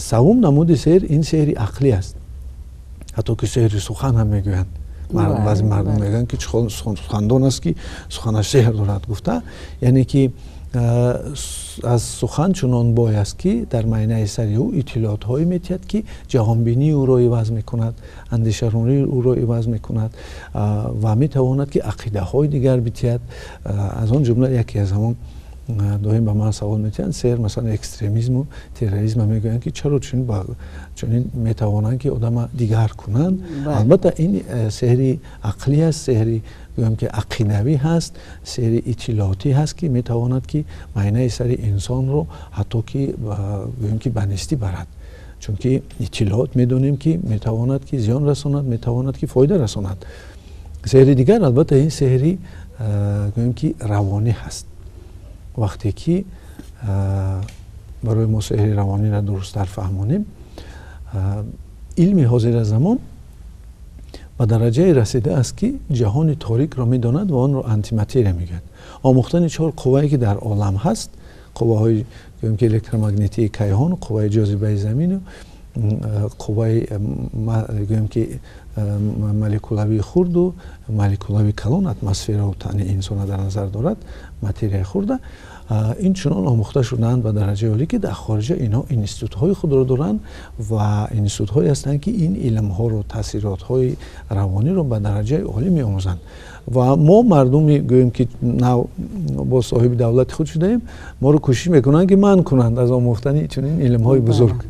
Севум намуди сеҳр ин сеҳри ақлӣ аст, ҳатто ки сеҳри сухан ҳам мегӯянд. Баъзе мардум мегӯянд ки сухандон аст ки суханаш сеҳр дорад гуфта, яъне ки аз сухан чунон бой аст ки дар майнаи сари ӯ иттилоотҳое метиҳад ки ҷаҳонбинии ӯро иваз мекунад, андешаронии ӯро иваз мекунад ва метавонад ки ақидаҳои дигар битиҳад. Аз он ҷумла яке аз ҳамон доим ба ман савол метиҳанд, сеҳр масалан экстремизму терроризм мегӯянд ки чаро чунин метавонанд ки одама дигар кунанд. Албатта ин сеҳри ақлӣ аст, сеҳри гӯям ки ақидавӣ ҳаст, сеҳри иттилоотӣ ҳаст ки метавонад ки майнаи сари инсонро ҳатто ки гӯям ки ба нестӣ барад, чунки иттилоот медонем ки метавонад ки зиён расонад, метавонад ки фоида расонад. Сеҳри дигар албатта ин сеҳри гӯям ки равонӣ ҳаст. Вақте ки барои мо сеҳри равониро дурусттар фаҳмонем, илми ҳозира замон ба дараҷае расидааст ки ҷаҳони торикро медонад ва онро антиматерия мегӯяд. Омӯхтани чор қуввае ки дар олам ҳаст, қувваҳои гӯем ки электромагнитии кайҳон, қувваи ҷозибаи замину қувваи гӯем ки молекулавии хурду молекулавии калон, атмосфераву тани инсона дар назар дорад, материяи хурда, ин чунон омӯхта шудаанд ба дараҷаи олӣ ки дар хориҷа инҳо институтҳои худро доранд ва институтҳое ҳастанд ки ин илмҳоро, таъсиротҳои равониро ба дараҷаи олӣ меомӯзанд. Ва мо мардуми гӯем ки нав бо соҳиби давлати худ шудаем, моро кӯшиш мекунанд ки манъ кунанд аз омӯхтани чунин илмҳои бузург.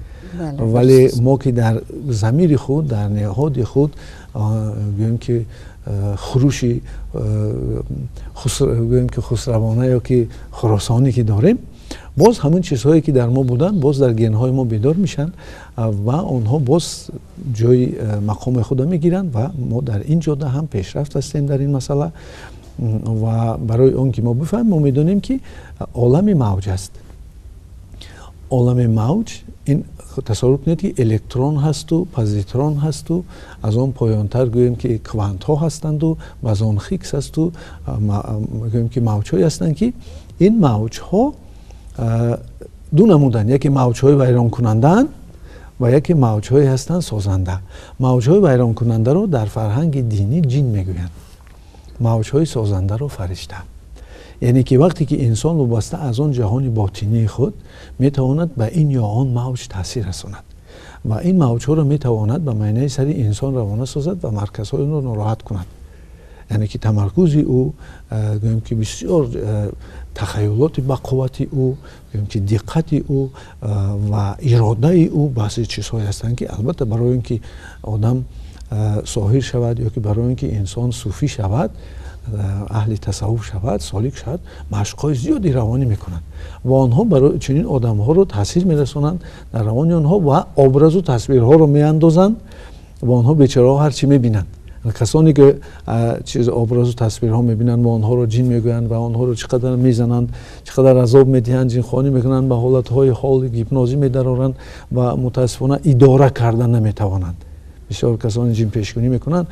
Вале мо ки дар замири худ, дар ниҳоди худ гӯем ки хурӯши гӯем ки хусравона ё ки хуросонӣ ки дорем, боз ҳамон чизҳое ки дар мо буданд, боз дар генҳои мо бедор мешаванд ва онҳо боз ҷои мақоми худро мегиранд ва мо дар ин ҷода ҳам пешрафт ҳастем дар ин масъала. Ва барои он ки мо бифаҳмем, мо медонем ки олами мавҷ аст. Олами мавҷ ин тасаввур кунед ки электрон ҳасту позитрон ҳасту аз он поёнтар гӯем ки квантҳо ҳастанду бозон Хиггс ҳасту гӯем ки мавҷҳое ҳастанд ки ин мавҷҳо ду намуданд, яке мавҷҳои вайронкунандаанд ва яке мавҷҳое ҳастанд созанда. Мавҷҳои вайронкунандаро дар фарҳанги динӣ ҷин мегӯянд, мавҷҳои созандаро фаришта. Яъне ки вақте ки инсон вобаста аз он ҷаҳони ботинии худ метавонад ба ин ё он мавҷ таъсир расонад ва ин мавҷҳоро метавонад ба майнаи сари инсон равона созад ва марказҳои онро нороҳат кунад. Яъне ки тамаркузи ӯ, гӯем ки бисёр тахаюлоти бақуввати ӯ, гӯем ки диққати ӯ ва иродаи ӯ баъзе чизҳое ҳастанд ки албатта барои он ки одам соҳир шавад ё ки барои он ки инсон суфӣ шавад, аҳли тасаввуф шавад, солик шавад, машқҳои зиёди равонӣ мекунанд ва онҳо барои чунин одамҳоро таъсир мерасонанд дар равони онҳо ва образу тасвирҳоро меандозанд ва онҳо бечораҳо ҳар чӣ мебинанд. Касоне ки чиз образу тасвирҳо мебинанд ва онҳоро ҷин мегӯянд ва онҳоро чӣ қадар мезананд, чӣ қадар азоб медиҳанд, ҷинхонӣ мекунанд, ба ҳолатҳои ҳоли гипнозӣ медароранд ва мутаассифона идора карда наметавонанд. Бисёр касоне ҷинпешгӯнӣ мекунанд,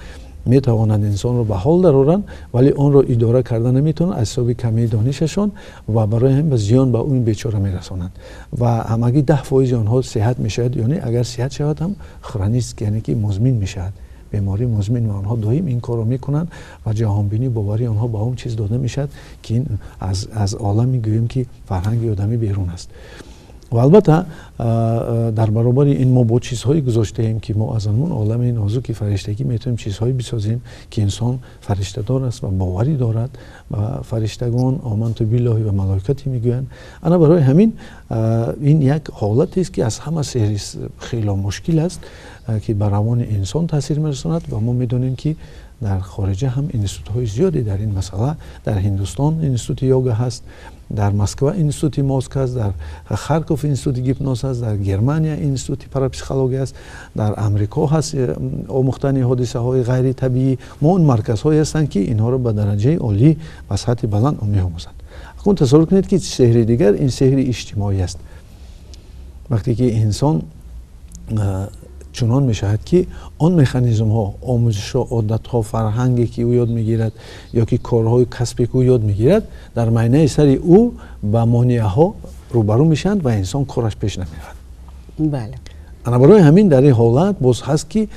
метавонанд инсонро ба ҳол дароранд, вале онро идора карда наметавонанд аз ҳисоби камии донишашон ва барои ҳамин ба зиён ба он бечора мерасонанд. Ва ҳамагӣ 10% онҳо сиҳат мешавад, яъне агар сиҳат шавад ҳам хроник, яъне ки музмин мешавад, беморӣ музмин, ва онҳо доим ин корро мекунанд ва ҷаҳонбинӣ боварии онҳо ба он чиз дода мешавад, ки ин аз олами гӯем ки фарҳанги одамӣ берун аст. Ва албатта дар баробари ин мо бо чизҳое гузоштаем, ки мо аз он олами нозуки фариштагӣ метавонем чизҳое бисозем, ки инсон фариштадор аст ва боварӣ дорад ва фариштагон оманту биллоҳи ва малоикати мегӯянд. Ана барои ҳамин ин як ҳолатест, ки аз ҳама сеҳри хело мушкил аст, ки ба равони инсон таъсир мерасонад. Ва мо медонем, ки дар хориҷа ҳам институтҳои зиёде дар ин масъала, дар Ҳиндустон институти йога ҳаст, дар Москва институти мозг ҳаст, дар Харков институти гипноз ҳаст, дар Германия институти парапсихология ҳаст, дар Амрико ҳаст омӯхтани ҳодисаҳои ғайритабиӣ. Мо он марказҳое ҳастанд, ки инҳоро ба дараҷаи олӣ, ба сатҳи баланд меомӯзанд. Акнун тасаввур кунед, ки сеҳри дигар ин сеҳри иҷтимоӣ аст. Вақте ки инсон чунон мешавад, ки он механизмҳо, омӯзишҳо, одатҳо, фарҳанге ки ӯ ёд мегирад ё ки корҳои касбе ки ӯ ёд мегирад, дар майнаи сари ӯ ба монеаҳо рӯбарӯ мешаванд ва инсон кораш пеш намеравад. Ана барои ҳамин дар ин ҳолат боз ҳаст, ки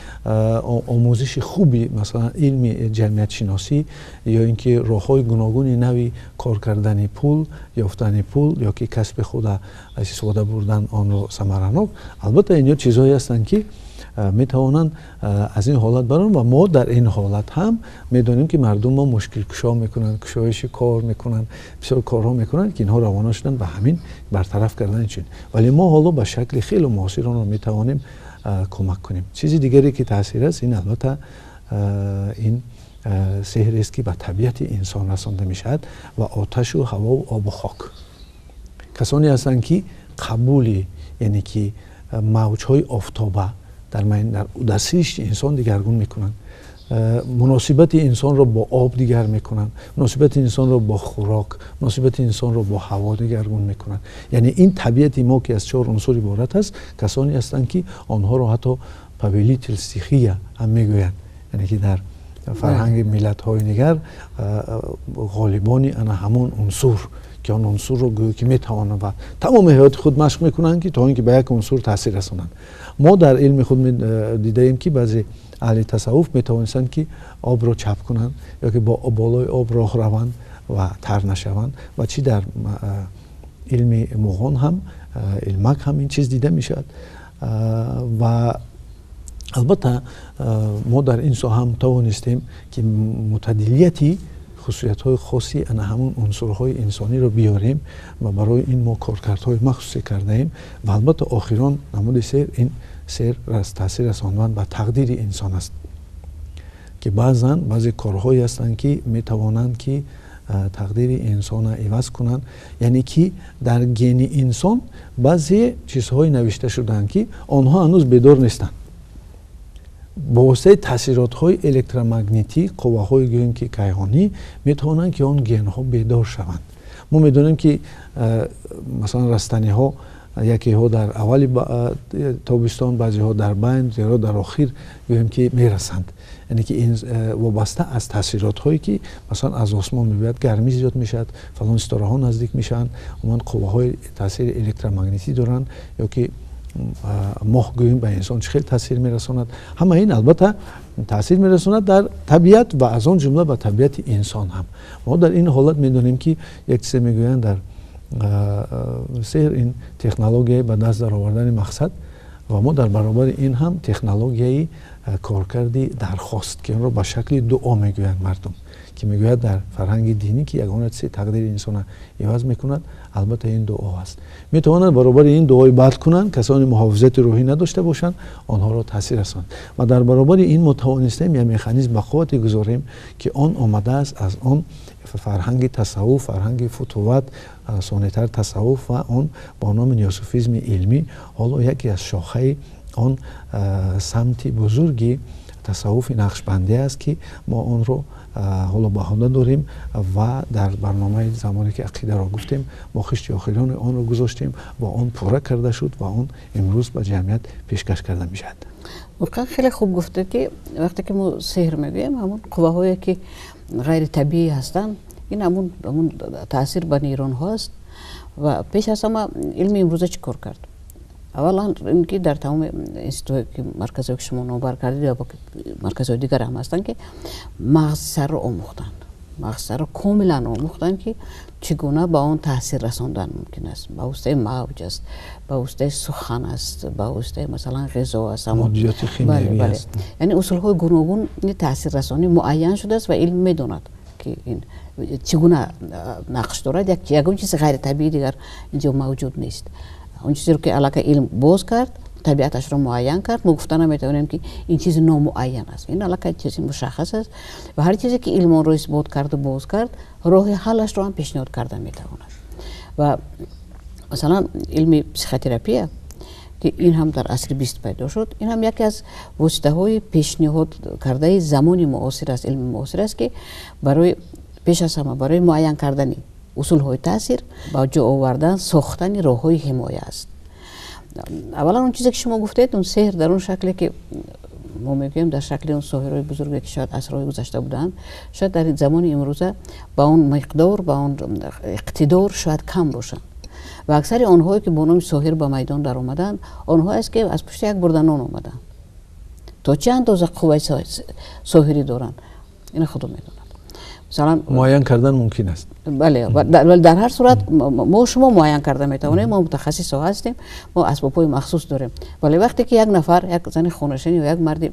омӯзиши хуби, масалан, илми ҷамъиятшиносӣ ё ин ки роҳҳои гуногуни нави кор кардани пул, ёфтани пул ё ки касби худа истифода бурдан онро самаранок, албатта инҳо чизҳое ҳастанд, ки метавонанд аз ин ҳолат баранд. Ва мо дар ин ҳолат ҳам медонем, ки мардум мо мушкилкушо мекунанд, кушоиши кор мекунанд, бисёр корҳо мекунанд, ки инҳо равона шуданд ба ҳамин бартараф кардани чин. Вале мо ҳоло ба шакли хеле муосир онро метавонем кӯмак кунем. Чизи дигаре ки таъсир аст, ин албатта ин сеҳрест, ки ба табиати инсон расонда мешавад ва оташу ҳавову обу хок. Касоне ҳастанд, ки қабули, яъне ки мавҷҳои офтоба дар сиришти инсон дигаргун мекунанд, муносибати инсонро бо об дигар мекунанд, муносибати инсонро бо хӯрок, муносибати инсонро бо ҳаво дигаргун мекунанд. Яъне ин табиати мо, ки аз 4 унсур иборат аст, касоне ҳастанд, ки онҳоро ҳатто повелитель стихия ҳам мегӯянд, яъне ки дар фарҳанги миллатҳои дигар ғолибони ана ҳамон унсур, ки он унсурро гӯё ки метавонанд ва тамоми ҳаёти худ машқ мекунанд, ки то ин ки ба як унсур таъсир расонанд. Мо дар илми худ дидаем, ки баъзе аҳли тасаввуф метавонистанд, ки обро чап кунанд ё ки бо болои об роҳ раванд ва тар нашаванд. Ва чӣ дар илми муғон ҳам, илмак ҳам ин чиз дида мешавад. Ва албатта мо дар ин соҳа ҳам тавонистем, ки мутадиллияти хусусиятҳои хоси ана ҳамон унсурҳои инсониро биёрем ва барои ин мо коркардҳои махсусе кардаем. Ва албатта охирон намуди сеҳр ин сеҳр таъсир расондан ба тақдири инсон аст, ки баъзан баъзе корҳое ҳастанд, ки метавонанд, ки тақдири инсонро иваз кунанд, яъне ки дар гени инсон баъзе чизҳое навишта шудаанд, ки онҳо ҳанӯз бедор нестанд. Бо воситаи таъсиротҳои электромагнитӣ, қувваҳои гӯем ки кайҳонӣ, метавонанд, ки он генҳо бедор шаванд. Мо медонем, ки масалан растаниҳо якеҳо дар аввали тобистон, баъзеҳо дар байн, зеро дар охир гӯем ки мерасанд. Яъне ки ин вобаста аз таъсиротҳое, ки масалан аз осмон мебояд, гармӣ зиёд мешавад, фалон ситораҳо наздик мешаванд, умуман қувваҳои таъсири электромагнитӣ доранд, ё ки моҳ гӯем ба инсон чӣ хел таъсир мерасонад. Ҳама ин албатта таъсир мерасонад дар табиат ва аз он ҷумла ба табиати инсон ҳам. Мо дар ин ҳолат медонем, ки як чизе мегӯянд дар сеҳр, ин технологияи ба даст даровардани мақсад, ва мо дар баробари ин ҳам технологияи коркарди дархост, ки онро ба шакли дуо мегӯянд мардум, ки мегӯяд дар фарҳанги динӣ, ки ягона чизе тақдири инсонро иваз мекунад, албатта ин дуо аст. Метавонанд баробари ин дуои бад кунанд, касоне муҳофизати рӯҳӣ надошта бошанд, онҳоро таъсир расонанд. Ва дар баробари ин мо тавонистем як механизм ба қуввате гузорем, ки он омадааст аз он фарҳанги тасаввуф, фарҳанги футуват, сонетар тасаввуф ва он бо номи неосуфизми илмӣ, ҳоло яке аз шохаи он самти бузурги Тасаввуфи нақшбандӣ аст, ки мо онро ҳоло баҳона дорем ва дар барномаи замоне ки ақидаро гуфтем, мо хишти охирони онро гузоштем ва он пурра карда шуд ва он имрӯз ба ҷамъият пешкаш карда мешавад. Воқеан хеле хуб гуфтед, ки вақте ки мо сеҳр мегӯем, ҳамон қувваҳое ки ғайритабиӣ ҳастанд, ин ҳамун таъсир ба нейронҳо аст. Ва пеш аз ҳама илми имрӯза чӣ кор кард? Аввалан ин ки дар тамоми институтҳое ки марказҳое ки шумо номбар кардед ва марказҳои дигар ҳам ҳастанд, ки мағзи сарро омӯхтанд, мағзи сарро комилан омӯхтанд, ки чӣ гуна ба он таъсир расондан мумкин аст. Ба воситаи мавҷ аст, ба воситаи сухан аст, ба воситаи масалан ғизо аст, моддиёти химиявӣ аст. Яъне усулҳои гуногуни таъсиррасонӣ муайян шудааст ва илм медонад, ки ин чӣ гуна нақш дорад. Ягон чизи ғайритабиӣ дигар инҷо мавҷуд нест. Он чизеро ки аллакай илм боз кард, табиаташро муайян кард, мо гуфта наметавонем, ки ин чизи номуайян аст. Ин аллакай чизи мушаххас аст ва ҳар чизе ки илм онро исбот карду боз кард, роҳи ҳаллашро ҳам пешниҳод карда метавонад. Ва масалан илми психотерапия, ки ин ҳам дар асри 20 пайдо шуд, ин ҳам яке аз воситаҳои пешниҳод кардаи замони муосир аст, илми муосир аст, ки барои пеш аз ҳама барои муайян кардани усулҳои таъсир ба ҷо овардан, сохтани роҳҳои ҳимоя аст. Аввалан он чизе ки шумо гуфтед, он сеҳр дар он шакле ки мо мегӯем, дар шакли он соҳирҳои бузурге ки шояд асрҳои гузашта буданд, шояд дар замони имрӯза ба он миқдор, ба он иқтидор шояд кам бошанд. Ва аксари онҳое ки бо номи соҳир ба майдон даромаданд, онҳоест ки аз пушти як бурда нон омаданд. То чӣ андоза қувваи соҳирӣ доранд, ина худо медонад. Масалан муайян кардан мумкин аст. Бале, дар ҳар сурат мо шумо муайян карда метавонем, мо мутахассисҳо ҳастем, мо асбобҳои махсус дорем. Вале вақте ки як нафар, як зани хонашин ё як марде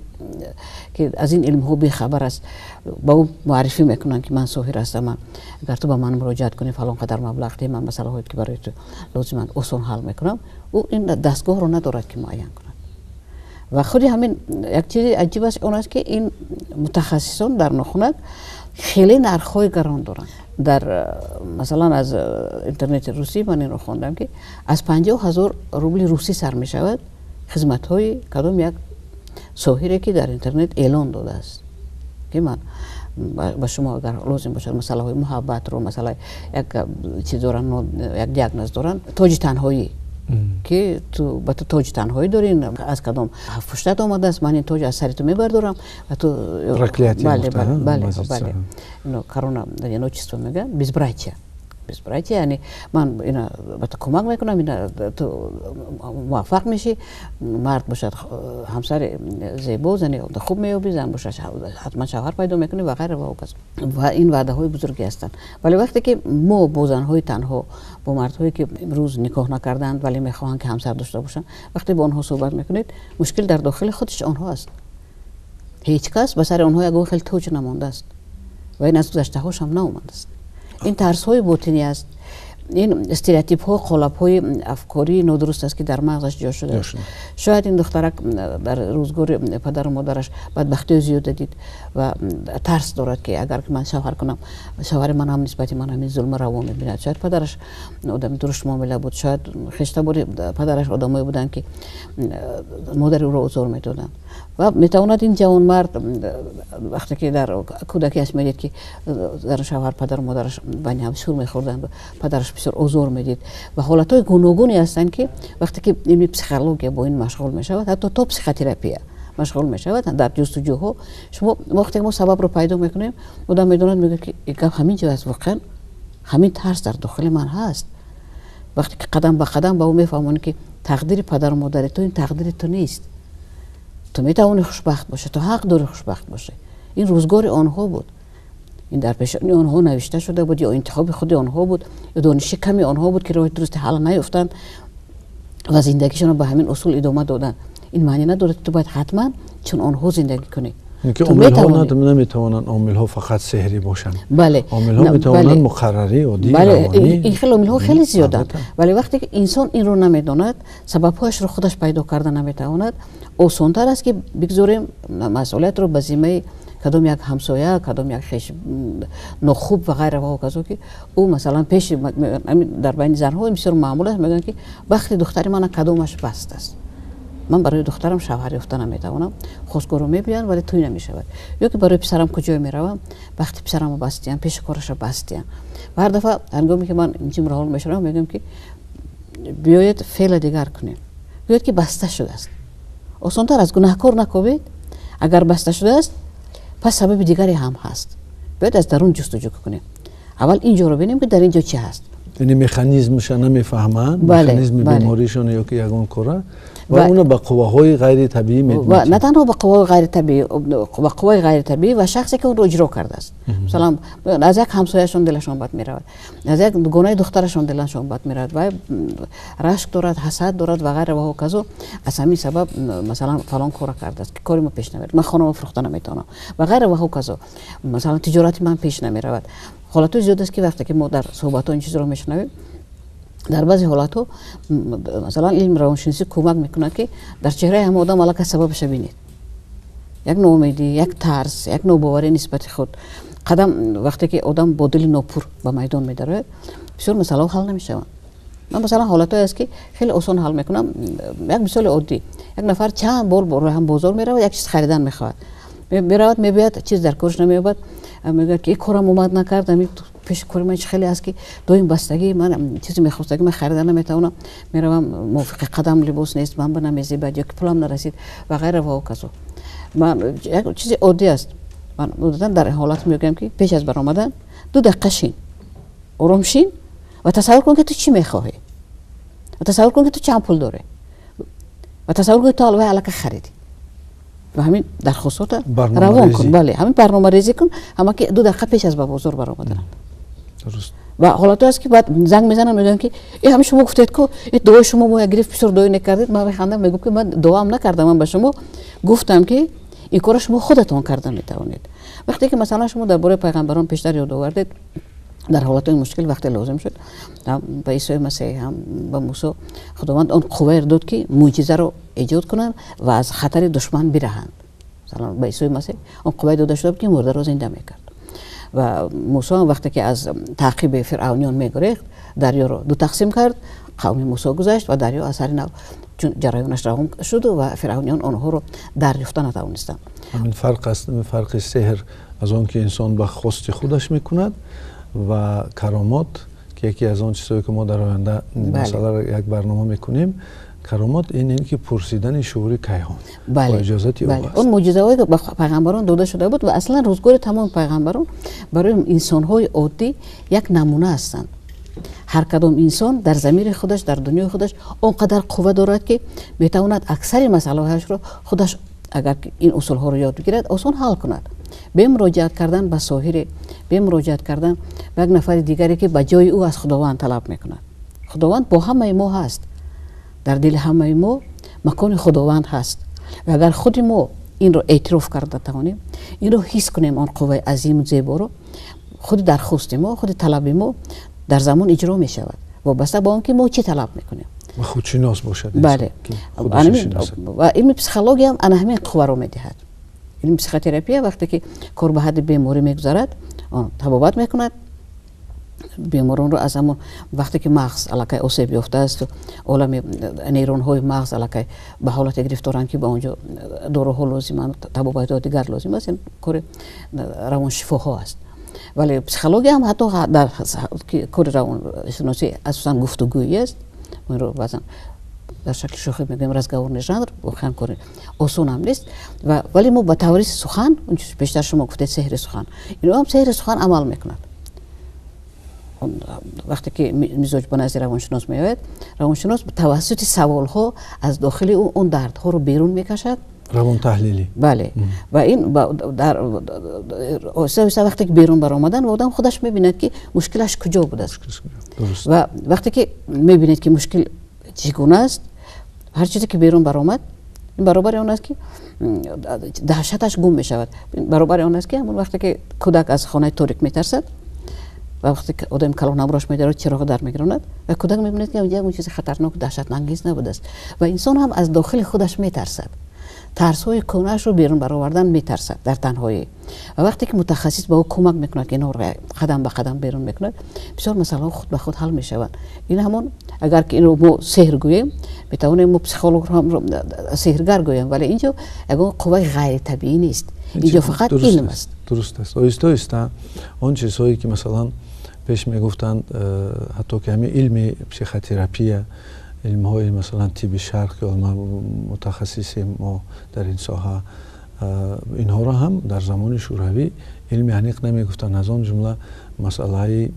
ки аз ин илмҳо бехабар аст, ба ӯ муаррифӣ мекунанд, ки ман соҳир ҳастам, ман агар ту ба ман муроҷиат кунӣ, фалон қадар маблағ диҳӣ, ман масъалаҳое ки барои ту лозиманд осон ҳал мекунам, ӯ ин дастгоҳро надорад ки муайян кунад. Ва худи ҳамин як чизи аҷиб аст, он аст ки ин мутахассисон дар нохунак хеле нархҳои гарон доранд. Дар масалан аз интернети русӣ ман инро хондам, ки аз 50 000 рубли русӣ сар мешавад хизматҳои кадом як соҳире, ки дар интернет эълон додааст, ки ман ба шумо агар лозим бошад масъалаҳои муҳаббатро, масъала як чиз доранд, як диагноз доранд, тоҷи танҳоӣ, ки ту ба ту тоҷи танҳоӣ дорӣ, аз кадом ҳафтпуштат омадааст, ман ин тоҷ аз сари ту мебардорам ва ту бале, корона одиночество мегӯянд, безбрачие, безбрачие, яъне ман ина ба ту кӯмак мекунам, ина ту муваффақ мешӣ, мард бошад ҳамсари зебо, зани хуб меёбӣ, зан бошад ҳатман шавҳар пайдо мекунӣ ва ғайра ва ҳоказо. Ва ин ваъдаҳои бузурге ҳастанд. Вале вақте ки мо бо занҳои танҳо, бо мардҳое ки имрӯз никоҳ накарданд, вале мехоҳанд ки ҳамсар дошта бошанд, вақте бо онҳо суҳбат мекунед, мушкил дар дохили худаш онҳо аст. Ҳеҷ кас ба сари онҳо ягон хел тоҷ намондааст ва ин аз гузаштаҳошам наомадааст. Ин тарсҳои ботинӣ аст, ин стереотипҳо, қолабҳои афкории нодуруст аст, ки дар мағзаш ҷо шудааст. Шояд ин духтарак дар рӯзгори падару модараш бадбахтиҳои зиёда дид ва тарс дорад, ки агар ман шавҳар кунам, шавҳари ман ҳам нисбати ман ҳамин зулма раво мебинад. Шояд падараш одами дуруштмуомила буд, шояд хештабори падараш одамое буданд, ки модари ӯро озор медоданд. Ва метавонад ин ҷавонмард вақте ки дар кӯдакиаш медид, ки зану шавҳар, падару модараш байни ҳам шур мехӯрданд, падараш бисёр озор медид. Ва ҳолатҳои гуногуне ҳастанд, ки вақте ки илми психология бо ин машғул мешавад, ҳатто то психотерапия машғул мешавад дар ҷустуҷӯҳо, шумо вақте мо сабабро пайдо мекунем, одам медонад, мегӯяд, ки гап ҳамин ҷо аст, воқеан ҳамин тарс дар дохили ман ҳаст. Вақте ки қадам ба қадам ба ӯ мефаҳмонӣ, ки тақдири падару модари ту ин тақдири ту нест, ту метавонӣ хушбахт бошӣ, ту ҳақ дорӣ хушбахт бошӣ, ин рӯзгори онҳо буд, ин дар пешони онҳо навишта шуда буд, ё интихоби худи онҳо буд, ё дониши ками онҳо буд, ки роҳи дурусти ҳал наёфтанд ва зиндагишонро ба ҳамин усул идома доданд. Ин маъне надорад, ки ту бояд ҳатман чун онҳо зиндагӣ кунӣ. Ки омилҳо наметавонанд, омилҳо фақат сеҳрӣ бошанд. Бале. Омилҳо метавонанд муқаррарӣ, оддӣ. Бале, ин хел омилҳо хеле зиёданд, вале вақте ки инсон инро намедонад, сабабҳояшро худаш пайдо карда наметавонад, осонтар аст, ки бигзорем масъулиятро ба зиммаи кадом як ҳамсоя, кадом як хеш нохуб ва ғайра ва ҳоказо, ки ӯ масалан пеши дар байни занҳо бисёр маъмул аст, мегӯянд, ки бахти духтари мана кадомаш баст аст. Ман барои духтарам шавҳар ёфта наметавонам, хостгоро мебиёянд, вале тӯй намешавад. Ё ки барои писарам куҷое меравам, вақти писарамро бастиям, пеши кораша бастиям. Ва ҳар дафъа ҳангоме ки ман инчи ҳол мешавам, мегӯям, ки биёед, феъла дигар кунем, гӯяд, ки баста шудааст. Осонтар аз гунаҳкор накобед. Агар баста шудааст, пас сабаби дигаре ҳам ҳаст. Биёед, аз дарун ҷустуҷӯ кунем. Аввал ин ҷоро бинем, ки дар ин ҷо чӣ ҳаст. Яъне механизмша намефаҳманд, механизми беморишон ё ки ягон кора, ва уно ба қувваҳои ғайритабиӣ. Ва на танҳо ба қувваҳои ғайритабиӣ, ба қувваи ғайритабиӣ ва шахсе, ки онро иҷро кардааст. Масалан, аз як ҳамсояшон дилашон бад меравад, аз як дугонаи духтарашон дилашон бад меравад ва рашк дорад, ҳасад дорад ва ғайра ва ҳоказо. Аз ҳамин сабаб, масалан, фалон кора кардааст, ки кори мо пеш намерад, ман хонамо фурӯхта наметавонам ва ғайра ва ҳоказо. Масалан, тиҷорати ман пеш намеравад. Ҳолатҳои зиёд аст, ки вақте ки мо дар суҳбатҳо ин чизро мешунавем, дар баъзе ҳолатҳо, масалан, илми равоншиносӣ кӯмак мекунад, ки дар чеҳраи ҳама одам аллакай сабабаша бинед: як ноумедӣ, як тарс, як нобоварӣ нисбати худ. Қадам вақте ки одам бо дили нопур ба майдон медарояд, бисёр масъалаҳо ҳал намешаванд. Ман, масалан, ҳолатҳое аст, ки хеле осон ҳал мекунам. Як мисоли оддӣ: як нафар чанд бор ҳам бозор меравад, як чиз харидан мехоҳад. Меравад, мебиёяд, чиз дар корш намеёбад. Мегӯяд, ки корам омад накард, ами пеши кори ман хеле аст, ки доим бастагӣ, ман чизе мехостагӣ, ман харида наметавонам. Меравам, мувофиқи қадам либос нест, ман ба намезебад ё ки пулам нарасид ва ғайра ва ҳоказо. Ман як чизи оддӣ аст, ман одатан дар ҳолат мегӯям, ки пеш аз баромадан 2 дақиқа шин, ором шин ва тасаввур кун, ки ту чӣ мехоҳӣ, ва тасаввур кун, ки ту чанд пул дорӣ, ва тасаввур кун, ки ту алвай аллакай харидӣ ва ҳамин дархостҳота равон кун. Бале, ҳамин барномарезӣ кун, ҳама ки 2 дақиқа пеш аз ба бозор баромадан. Ва ҳолатҳое аст, ки баъд занг мезанам, мегӯям, ки э, ҳамин шумо гуфтед ку, э, дуои шумо моя гирифт, бисёр дуо накардед. Ман механдам, мегӯм, ки ман дуоам накардам, ман ба шумо гуфтам, ки ин кора шумо худатон карда метавонед. Вақте ки, масалан, шумо дар бораи пайғамбарон пештар ёд овардед, дар ҳолатҳои мушкил вақте лозим шуд, ҳам ба Исои Масеҳ, ҳам ба Мусо Худованд он қувваеро дод, ки мӯъҷизаро эҷод кунанд ва аз хатари душман бираҳанд. Масалан, ба Исои Масеҳ он қуввае дода шуда буд, ки мурдаро зинда мекард, ва Мусо ҳам вақте ки аз таъқиби фиръавниён мегурехт, дарёро ду тақсим кард, қавми Мусо гузашт ва дарё аз сари нав чун ҷараёнаш равон шуд ва фиръавниён онҳоро дарёфта натавонистанд. Ҳамин фарқ аст, фарқи сеҳр аз он ки инсон ба хости худаш мекунад ва каромот, ки яке аз он чизҳое, ки мо дар оянда масъаларо як барнома мекунем. Каромот ин ки пурсидани шуури кайҳон бо иҷозати ӯ аст. Он мӯъҷизаҳое, ки ба пайғамбарон дода шуда буд, ва аслан рӯзгори тамоми пайғамбарон барои инсонҳои оддӣ як намуна ҳастанд. Ҳар кадом инсон дар замири худаш, дар дунёи худаш он қадар қувва дорад, ки метавонад аксари масъалаҳояшро худаш, агар ин усулҳоро ёд бигирад, осон ҳал кунад, бе муроҷиат кардан ба соҳире, бе муроҷиат кардан ба як нафари дигаре, ки ба ҷои ӯ аз Худованд талаб мекунад. Худованд бо ҳамаи мо ҳаст, дар дили ҳамаи мо макони Худованд ҳаст ва агар худи мо инро эътироф карда тавонем, инро ҳис кунем, он қувваи азиму зеборо, худи дархости мо, худи талаби мо дар замон иҷро мешавад, вобаста ба он ки мо чӣ талаб мекунем. Ва худшинос бошад. Бале, ва илми психологиям ана ҳамин қувваро медиҳад. Илми психотерапия, вақте ки кор ба ҳадди беморӣ мегузарад, он табобат мекунад беморонро. Аз ҳамон вақте ки мағз аллакай осеб ёфтааст, олами нейронҳои мағз аллакай ба ҳолате гирифторанд, ки ба он ҷо доруҳо лозиманд, табобатҳои дигар лозим аст, кори равоншифоҳо аст. Вале психология ҳам, ҳатто дар кори равоншиносӣ асосан гуфтугӯӣ аст. Инро баъзан дар шакли шӯхӣ мегӯем разговорный жанр. Воқеан кори осон ҳам нест, вале мо ба таври сухан, пештар шумо гуфтед, сеҳри сухан, ино ҳам сеҳри сухан амал мекунад. Вақте ки мизоҷ ба назди равоншинос меояд, равоншинос тавассути саволҳо аз дохили ӯ он дардҳоро берун мекашад. Равонтаҳлилӣ. Бале, ва ин дар оҳиста оҳиста вақте ки берун баромадан, одам худаш мебинад, ки мушкилаш куҷо будааст. Ва вақте ки мебинед, ки мушкил чӣ гуна аст, ҳар чизе ки берун баромад, ин баробари он аст, ки даҳшаташ гум мешавад. Баробари он аст, ки ҳамон вақте ки кӯдак аз хонаи торик метарсад ва вақте ки одами калон ҳамроҳаш медарад, чироғ дар мегиронад ва кӯдак мебинад, ки ягон чизи хатарнок, даҳшатангез набудааст. Ва инсон ҳам аз дохили худаш метарсад. Тарсҳои кӯҳнаашро берун баровардан метарсад дар танҳоӣ. Ва вақте ки мутахассис ба ӯ кӯмак мекунад, ки инҳоро қадам ба қадам берун мекунад, бисёр масъалаҳо худ ба худ ҳал мешаванд. Ин ҳамон, агар ки инро мо сеҳр гӯем, метавонем мо психологро ҳам сеҳргар гӯем, вале инҷо ягон қувваи ғайритабиӣ нест. Инҷо фақат илм аст. Дуруст аст. Оҳиста оҳиста он чизҳое ки масалан пеш мегуфтанд, ҳатто ки ҳамин илми психотерапия, илмҳои масалан тибби шарқ, ки мутахассисем мо дар ин соҳа, инҳоро ҳам дар замони шӯравӣ илми аниқ намегуфтанд. Аз он ҷумла масъалаи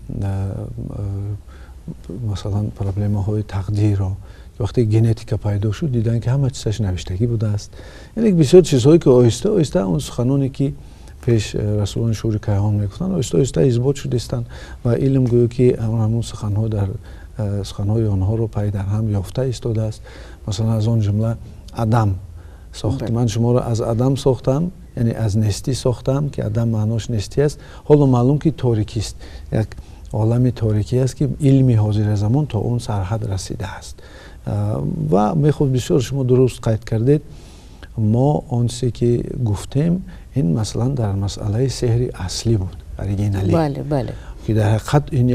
масалан проблемаҳои тақдирро, вақте генетика пайдо шуд, диданд ки ҳама чизаш навиштагӣ будааст. Яъне бисёр чизҳое ки оҳиста оҳиста он суханоне ки пеш расулони шуури кайҳон мегуфтанд, оҳиста оҳиста исбот шудастанд ва илм гӯё ки ҳамон суханҳо дар суханҳои онҳоро пай дар ҳам ёфта истодааст. Масалан аз он ҷумла адам сохт. Ман шуморо аз адам сохтам, яъне аз нестӣ сохтам, ки адам маънош нестӣ аст. Ҳоло маълум ки торикист, як олами торикӣ аст ки илми ҳозира замон то он сарҳад расидааст. Ва мехоҳ бисёр шумо дуруст қайд кардед, мо он чизе ки гуфтем, ин масалан дар масъалаи сеҳри аслӣ буд, оригиналӣ. Бале, бале. Ки дар ҳақиқат ин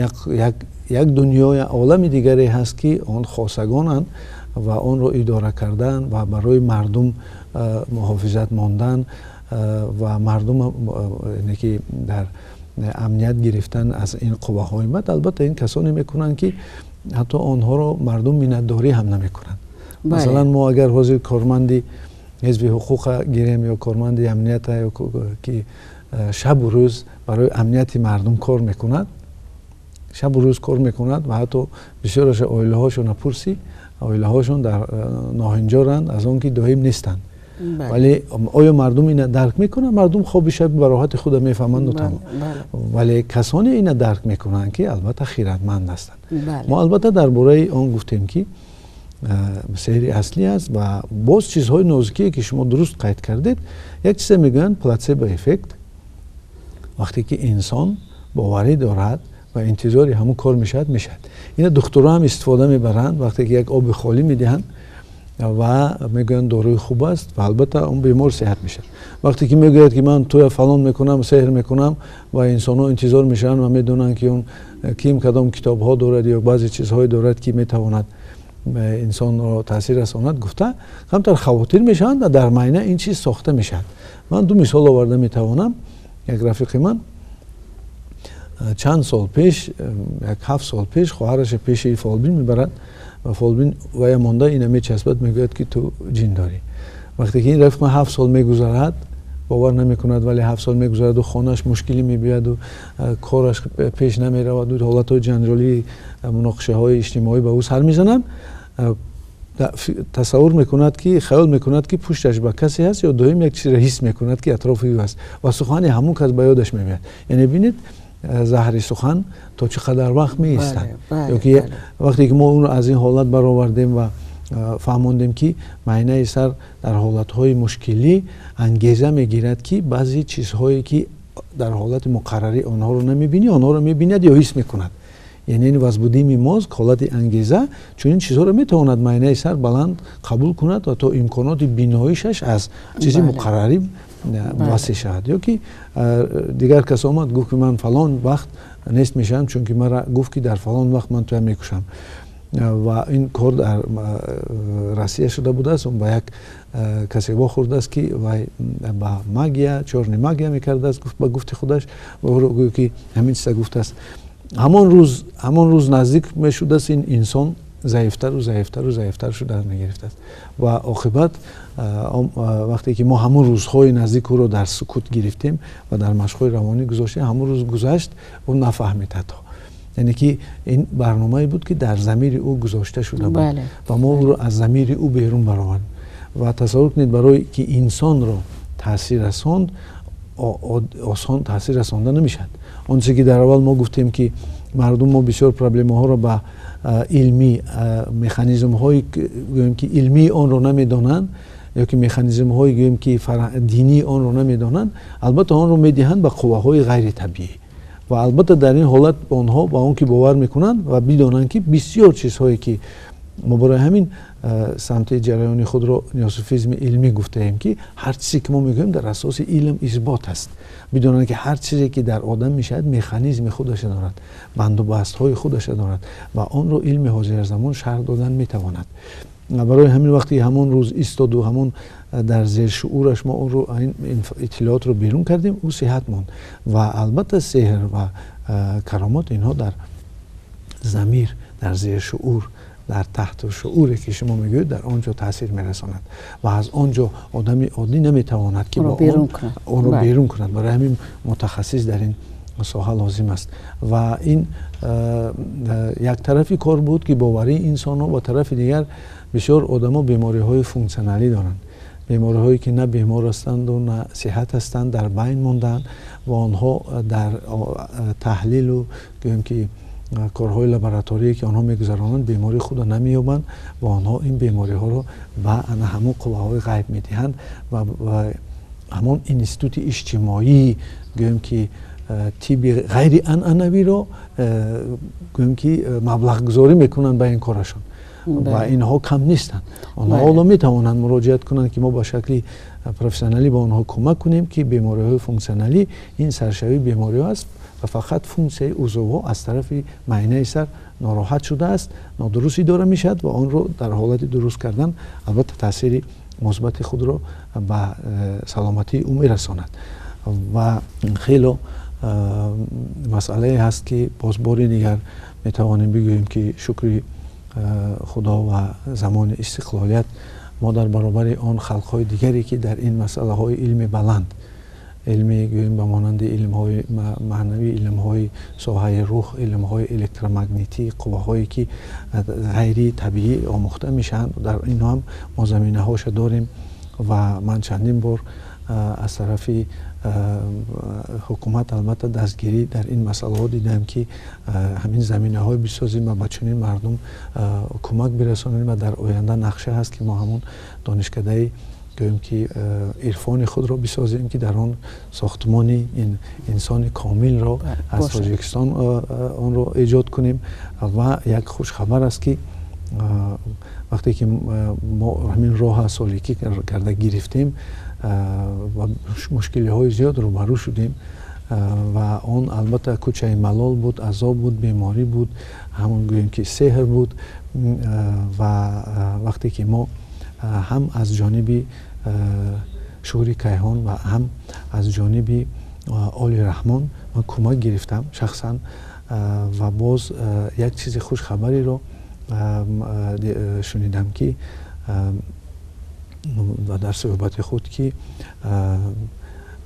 як дунёи олами дигаре ҳаст ки он хосагонанд ва онро идора кардан ва барои мардум муҳофизат мондан ва мардум ки дар амният гирифтан аз ин қувваҳои бад. Албатта ин касоне мекунанд ки ҳатто онҳоро мардум миннатдорӣ ҳам намекунанд. Масалан мо агар ҳозир корманди ҳизби ҳуқуқа гирем ё корманди амнията, ё ки шабу рӯз барои амнияти мардум кор мекунад, шабу рӯз кор мекунад ва ҳатто бисёраша оилаҳошона пурсӣ, оилаҳошон дар ноҳинҷоранд аз он ки доим нестанд. Вале оё мардум ина дарк мекунанд? Мардум хоби шаб ба роҳати худа мефаҳманд, тамом. Вале касоне ина дарк мекунанд ки албатта хиратманд ҳастанд. Мо албатта дар бораи он гуфтем ки сеҳри аслӣ аст ва боз чизҳои нозикие ки шумо дуруст қайд кардед, як чизе мегӯянд плацебо эффект. Вақте ки инсон боварӣ дорад ва интизори ҳамон кор мешавад, мешавад. Ина духтуро ҳам истифода мебаранд, вақте ки як оби холӣ медиҳанд ва мегӯянд доруи хуб аст ва албатта он бемор сиҳат мешавад. Вақте ки мегӯяд ки ман туя фалон мекунам, сеҳр мекунам, ва инсонҳо интизор мешаванд ва медонанд ки он ким кадом китобҳо дорад ё баъзе чизҳое дорад ки метавонад инсонро таъсир расонад, гуфта камтар хавотир мешаванд ва дар майна ин чиз сохта мешавад. Ман ду мисол оварда метавонам. Як рафиқи ман чанд сол пеш, як 7 сол пеш, хоҳараша пеши фолбин мебарад ва фолбин вая монда ина мечаспад, мегӯяд ки ту ҷин дорӣ. Вақте ки ин рафиқ ман 7 сол мегузарад, бовар намекунад, вале 7 сол мегузараду хонааш мушкилӣ мебиёяду кораш пеш намераваду ҳолатҳои ҷанҷолӣ, муноқишаҳои иҷтимоӣ ба ӯ сар мезананд, тасаввур мекунад ки, хаёл мекунад ки пушташ ба касе ҳаст ё доим як чизро ҳис мекунад ки атрофи ӯ аст ва сухани ҳамон кас ба ёдаш меояд. Яъне бинед, заҳри сухан то чӣ қадар вақт меистад. Ё ки вақте ки мо онро аз ин ҳолат баровардем ва фаҳмондем ки майнаи сар дар ҳолатҳои мушкилӣ ангеза мегирад ки баъзе чизҳое ки дар ҳолати муқаррарӣ онҳоро намебинӣ, онҳоро мебинад ё ҳис мекунад. Яъне ин возбудимый мозг, ҳолати ангеза, чунин чизҳоро метавонад майнаи сар баланд қабул кунад ва то имконоти биноишаш аз чизи муқаррарӣ васеъ шавад. Ё ки дигар кас омад гуфт ки ман фалон вақт нест мешавам, чунки мара гуфт ки дар фалон вақт ман туя мекушам. Ва ин кор дар Россия шуда будааст. Он ба як касе вохӯрдааст ки вай ба магия, чёрный магия мекардааст, гуфт ба гуфти худаш, ва ӯро гӯё ки ҳамин чиза гуфтааст. Ҳамон рӯз наздик мешудааст, ин инсон заифтару заифтару заифтар шуда мегирифтааст. Ва оқибат вақте ки мо ҳамон рӯзҳои наздик ӯро дар сукут гирифтем ва дар машқҳои равонӣ гузоштем, ҳамон рӯз гузашт, ӯ нафаҳмид ҳатто. Яъне ки ин барномае буд ки дар замири ӯ гузошта шуда буд ва мо ӯро аз замири ӯ берун баровардем. Ва тасаввур кунед, барои ки инсонро таъсир расонд, осон таъсир расонда намешавад. Он чизе ки дар аввал мо гуфтем ки мардум мо бисёр проблемаҳоро ба илмӣ механизмҳои гӯем ки илмии онро намедонанд ё ки механизмҳои гӯем ки динии онро намедонанд, албатта онро медиҳанд ба қувваҳои ғайритабиӣ. Ва албатта дар ин ҳолат онҳо ба он ки бовар мекунанд ва бидонанд ки бисёр чизҳое ки Мо барои ҳамин самти ҷараёни худро неосуфизми илмӣ гуфтаем, ки ҳар чизе ки мо мегӯем, дар асоси илм исбот аст. Бидонанд, ки ҳар чизе ки дар одам мешавад, механизми худаша дорад, бандубастҳои худаша дорад ва онро илми ҳозиразамон шарҳ додан метавонад. Барои ҳамин вақте ҳамон рӯз истоду ҳамон дар зершуураш мо онро, иттилоотро берун кардем, ӯ сиҳат монд. Ва албатта сеҳр ва каромот инҳо дар замир, дар зершуур, дар таҳти шууре ки шумо мегӯед, дар он ҷо таъсир мерасонад ва аз он ҷо одами оддӣ наметавонад, ки онро берун кунад. Барои ҳамин мутахассис дар ин соҳа лозим аст. Ва ин як тарафи кор буд, ки боварии инсонҳо, ва тарафи дигар бисёр одамо бемориҳои функсионалӣ доранд, бемориҳое ки на бемор ҳастанду на сиҳат ҳастанд, дар байн мондаанд ва онҳо дар таҳлилу, гӯем ки, корҳои лабораторие ки онҳо мегузаронанд, бемории худро намеёбанд ва онҳо ин бемориҳоро ба ана ҳамон қувваҳои ғайб медиҳанд ва ҳамон институти иҷтимоӣ, гӯем ки, тибби ғайрианъанавиро, гӯем ки, маблағгузорӣ мекунанд ба ин корашон. Ва инҳо кам нестанд. Онҳо ҳоло метавонанд муроҷиат кунанд, ки мо ба шакли профессионалӣ ба онҳо кӯмак кунем, ки бемориҳои функсионалӣ ин саршавии бемориҳо аст ва фақат функсияи узвҳо аз тарафи майнаи сар нороҳат шудааст, нодуруст идора мешавад ва онро дар ҳолати дуруст кардан албатта таъсири мусбати худро ба саломатии ӯ мерасонад. Ва хело масъалае ҳаст, ки боз бори дигар метавонем бигӯем, ки шукри Худо ва замони истиқлолият мо дар баробари он халқҳои дигаре, ки дар ин масъалаҳои илми баланд, илми, гӯем, ба монанди илмҳои маънавӣ, илмҳои соҳаи рӯҳ, илмҳои электромагнитӣ, қувваҳое ки ғайри табиӣ омӯхта мешаванд, дар инҳо ҳам мо заминаҳоша дорем. Ва ман чандин бор аз тарафи ҳукумат албатта дастгирӣ дар ин масъалаҳо дидам, ки ҳамин заминаҳое бисозем ва ба чунин мардум кӯмак бирасонем. Ва дар оянда нақша ҳаст, ки мо ҳамон донишкадаи, гӯем ки, ирфони худро бисозем, ки дар он сохтмони инсони комилро аз Тоҷикистон онро эҷод кунем. Ва як хушхабар аст, ки вақте ки мо ҳамин роҳа соликӣ карда гирифтем ва мушкилиҳои зиёд рӯбарӯ шудем, ва он албатта кӯчаи малол буд, азоб буд, беморӣ буд, ҳамон, гӯем ки, сеҳр буд. Ва вақте ки мо ҳам аз ҷониби Шуҳури Кайҳон ва ҳам аз ҷониби Оли Раҳмон ман кӯмак гирифтам шахсан. Ва боз як чизи хушхабареро шунидам, ки дар суҳбати худ, ки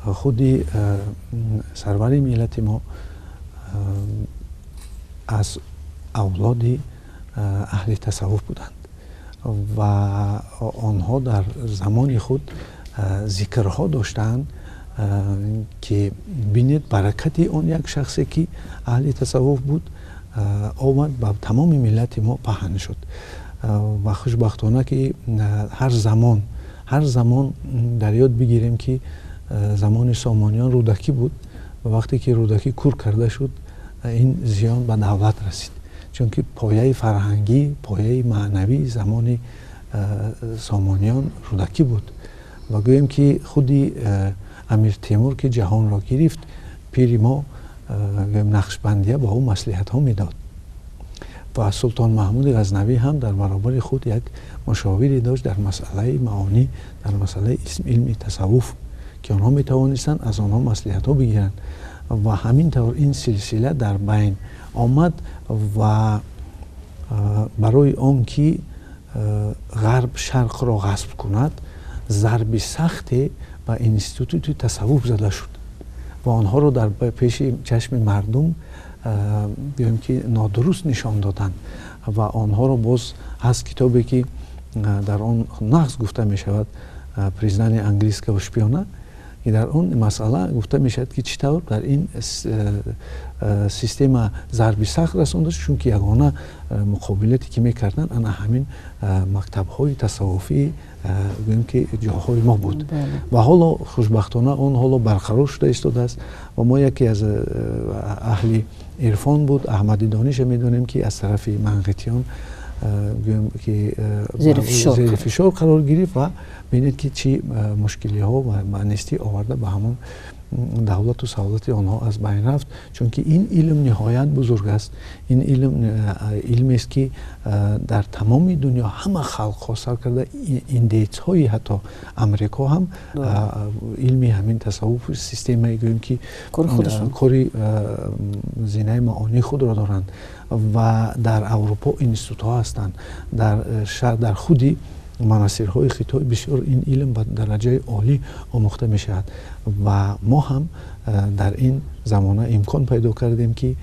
худи сарвари миллати мо аз авлоди аҳли тасаввуф буданд ва онҳо дар замони худ зикрҳо доштаанд, ки бинед, баракати он як шахсе ки аҳли тасаввуф буд, омад ба тамоми миллати мо паҳн шуд. Ва хушбахтона ки ҳар замон дар ёд бигирем, ки замони Сомониён Рӯдакӣ буд ва вақте ки Рӯдакӣ кур карда шуд, ин зиён ба давлат расид, чунки пояи фарҳангӣ, пояи маънавӣ замони Сомониён Рӯдакӣ буд. Ва гӯем ки худи Амир Темур, ки ҷаҳонро гирифт, пири мо, гӯем, Нақшбандия ба ӯ маслиҳатҳо медод ва Султон Маҳмуди Ғазнавӣ ҳам дар баробари худ як мушовире дошт дар масъалаи маонӣ, дар масъалаи илми тасаввуф, ки онҳо метавонистанд аз онҳо маслиҳатҳо бигиранд. Ва ҳамин тавр ин силсила дар байн омад. Ва барои он ки ғарб шарқро ғасб кунад, зарби сахте ба институти тасаввуф зада шуд ва онҳоро дар пеши чашми мардум, гӯем ки, нодуруст нишон доданд. Ва онҳоро боз ҳаст китобе, ки дар он нағз гуфта мешавад, «Признание английского шпиона», ки дар он масъала гуфта мешавад, ки чӣ тавр дар ин система зарби сахт расонда шуд, чунки ягона муқобилате ки мекарданд, ана ҳамин мактабҳои тасаввуфӣ, гӯем ки, ҷоҳои мо буд. Ва ҳоло хушбахтона он ҳоло барқарор шуда истодааст. Ва мо яке аз аҳли ирфон буд, Аҳмади Дониша медонем, ки аз тарафи манғитиён гӯем ки зери фишор қарор гирифт ва бинед ки чӣ мушкилиҳо ва маънистӣ оварда ба ҳамон давлату савлати онҳо аз байн рафт. Чунки ин илм ниҳоят бузург аст. Ин илм илмест ки дар тамоми дунё ҳама халқҳо сар карда индеецҳои ҳатто Амрико ҳам илми ҳамин тасаввуф системае гӯем ки кори зинаи маъонии худро доранд ва дар Аврупо институтҳо ҳастанд. Дар худи монастирҳои Хитой бисёр ин илм ба дараҷаи олӣ омӯхта мешавад ва мо ҳам дар ин замона имкон пайдо кардем ки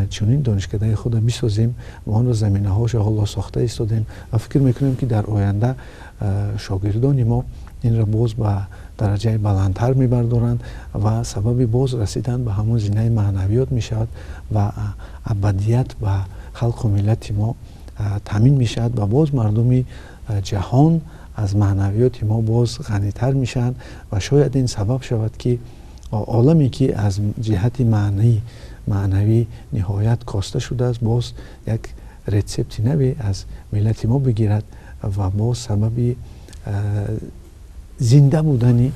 чунин донишкадаи худро бисозем ва онро заминаҳоша ҳоло сохта истодем ва фикр мекунем ки дар оянда шогирдони мо инро боз ба дараҷаи баландтар мебардоранд ва сабаби боз расидан ба ҳамон зинаи маънавиёт мешавад ва абадият ба халқу миллати мо таъмин мешавад ва боз мардуми ҷаҳон аз маънавиёти мо боз ғанитар мешаванд ва шояд ин сабаб шавад ки оламе ки аз ҷиҳати маънавӣ ниҳоят коста шудааст боз як рецепти наве аз миллати мо бигирад ва боз сабаби зинда будани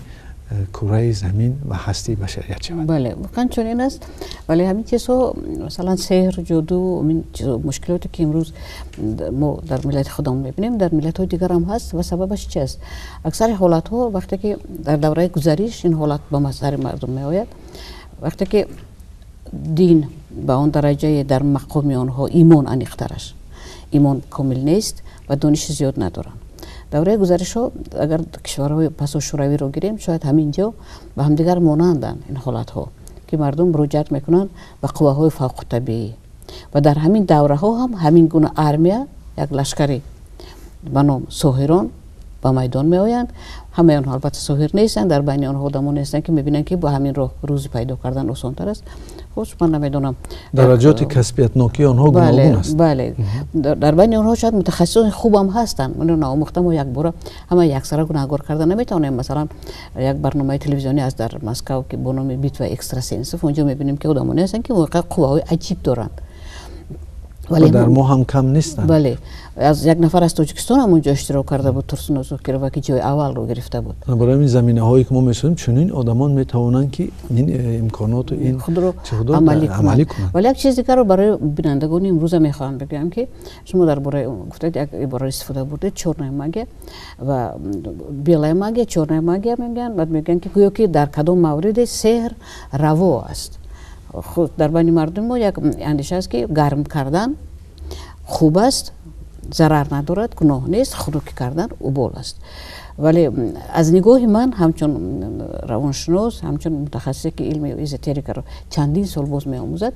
кураи замин ва ҳастии башарият шавад. Бале, воқеан чунин аст. Вале ҳамин чизҳо, масалан сеҳр, ҷоду, мушкилоте ки имрӯз мо дар миллати худамон мебинем, дар миллатҳои дигар ҳам ҳаст ва сабабаш чи аст? Аксари ҳолатҳо вақте ки дар давраи гузариш ин ҳолат ба сари мардум меояд, вақте ки дин ба он дараҷае дар мақоми онҳо имон аниқтараш, имон комил нест ва дониши зиёд надоранд. Давраи гузаришҳо агар кишварҳои пасошӯравиро гирем, шояд ҳамин ҷо ба ҳамдигар монанданд ин ҳолатҳо, ки мардум муроҷиат мекунанд ба қувваҳои фавқутабиӣ ва дар ҳамин давраҳо ҳам ҳамин гуна армия, як лашкари ба ном соҳирон ба майдон меоянд. Ҳамаи онҳо албатта соҳир нестанд, дар байни онҳо одамоне ҳастанд ки мебинанд ки бо ҳамин роҳ рӯзӣ пайдо кардан осонтар аст. Хуш ман намедонам, дараҷоти касбиятнокии онҳо гуногун аст. Бале, дар байни онҳо шояд мутахассисони хубам ҳастанд. Мо наомӯхта, мо якбора ҳама яксара гунаҳгор карда наметавонем. Масалан, як барномаи телевизионӣ аст дар Москав ки бо номи «Битва экстрасенсов», онҷо мебинем ки одамоне ҳастанд ки воқеан қувваҳои аҷиб доранд. Вале дар мо ҳам кам нестанд. Бале, аз як нафар аз Тоҷикистон ҳам онҷо иштирок карда буд, Турсун Зокирова, ки ҷои аввалро гирифта буд. Барои ин заминаҳое ки мо месозем, чунин одамон метавонанд ки ин имконоту ин худро амалӣ кунанд. Вале як чиз дигарро барои бинандагони имрӯза мехоҳам бигӯям ки шумо дар бораи гуфтед, як ибора истифода бурдед, чёрная магия ва белая магия, чёрная магия мегӯянд, баъд мегӯянд ки гӯё ки дар кадом мавриде сеҳр раво аст. Худ дар байни мардуми мо як андеша аст ки гарм кардан хуб аст, зарар надорад, гуноҳ нест, хунукӣ кардан убол аст. Вале аз нигоҳи ман ҳамчун равоншинос, ҳамчун мутахассисе ки илми эзотерикаро чандин сол боз меомӯзад,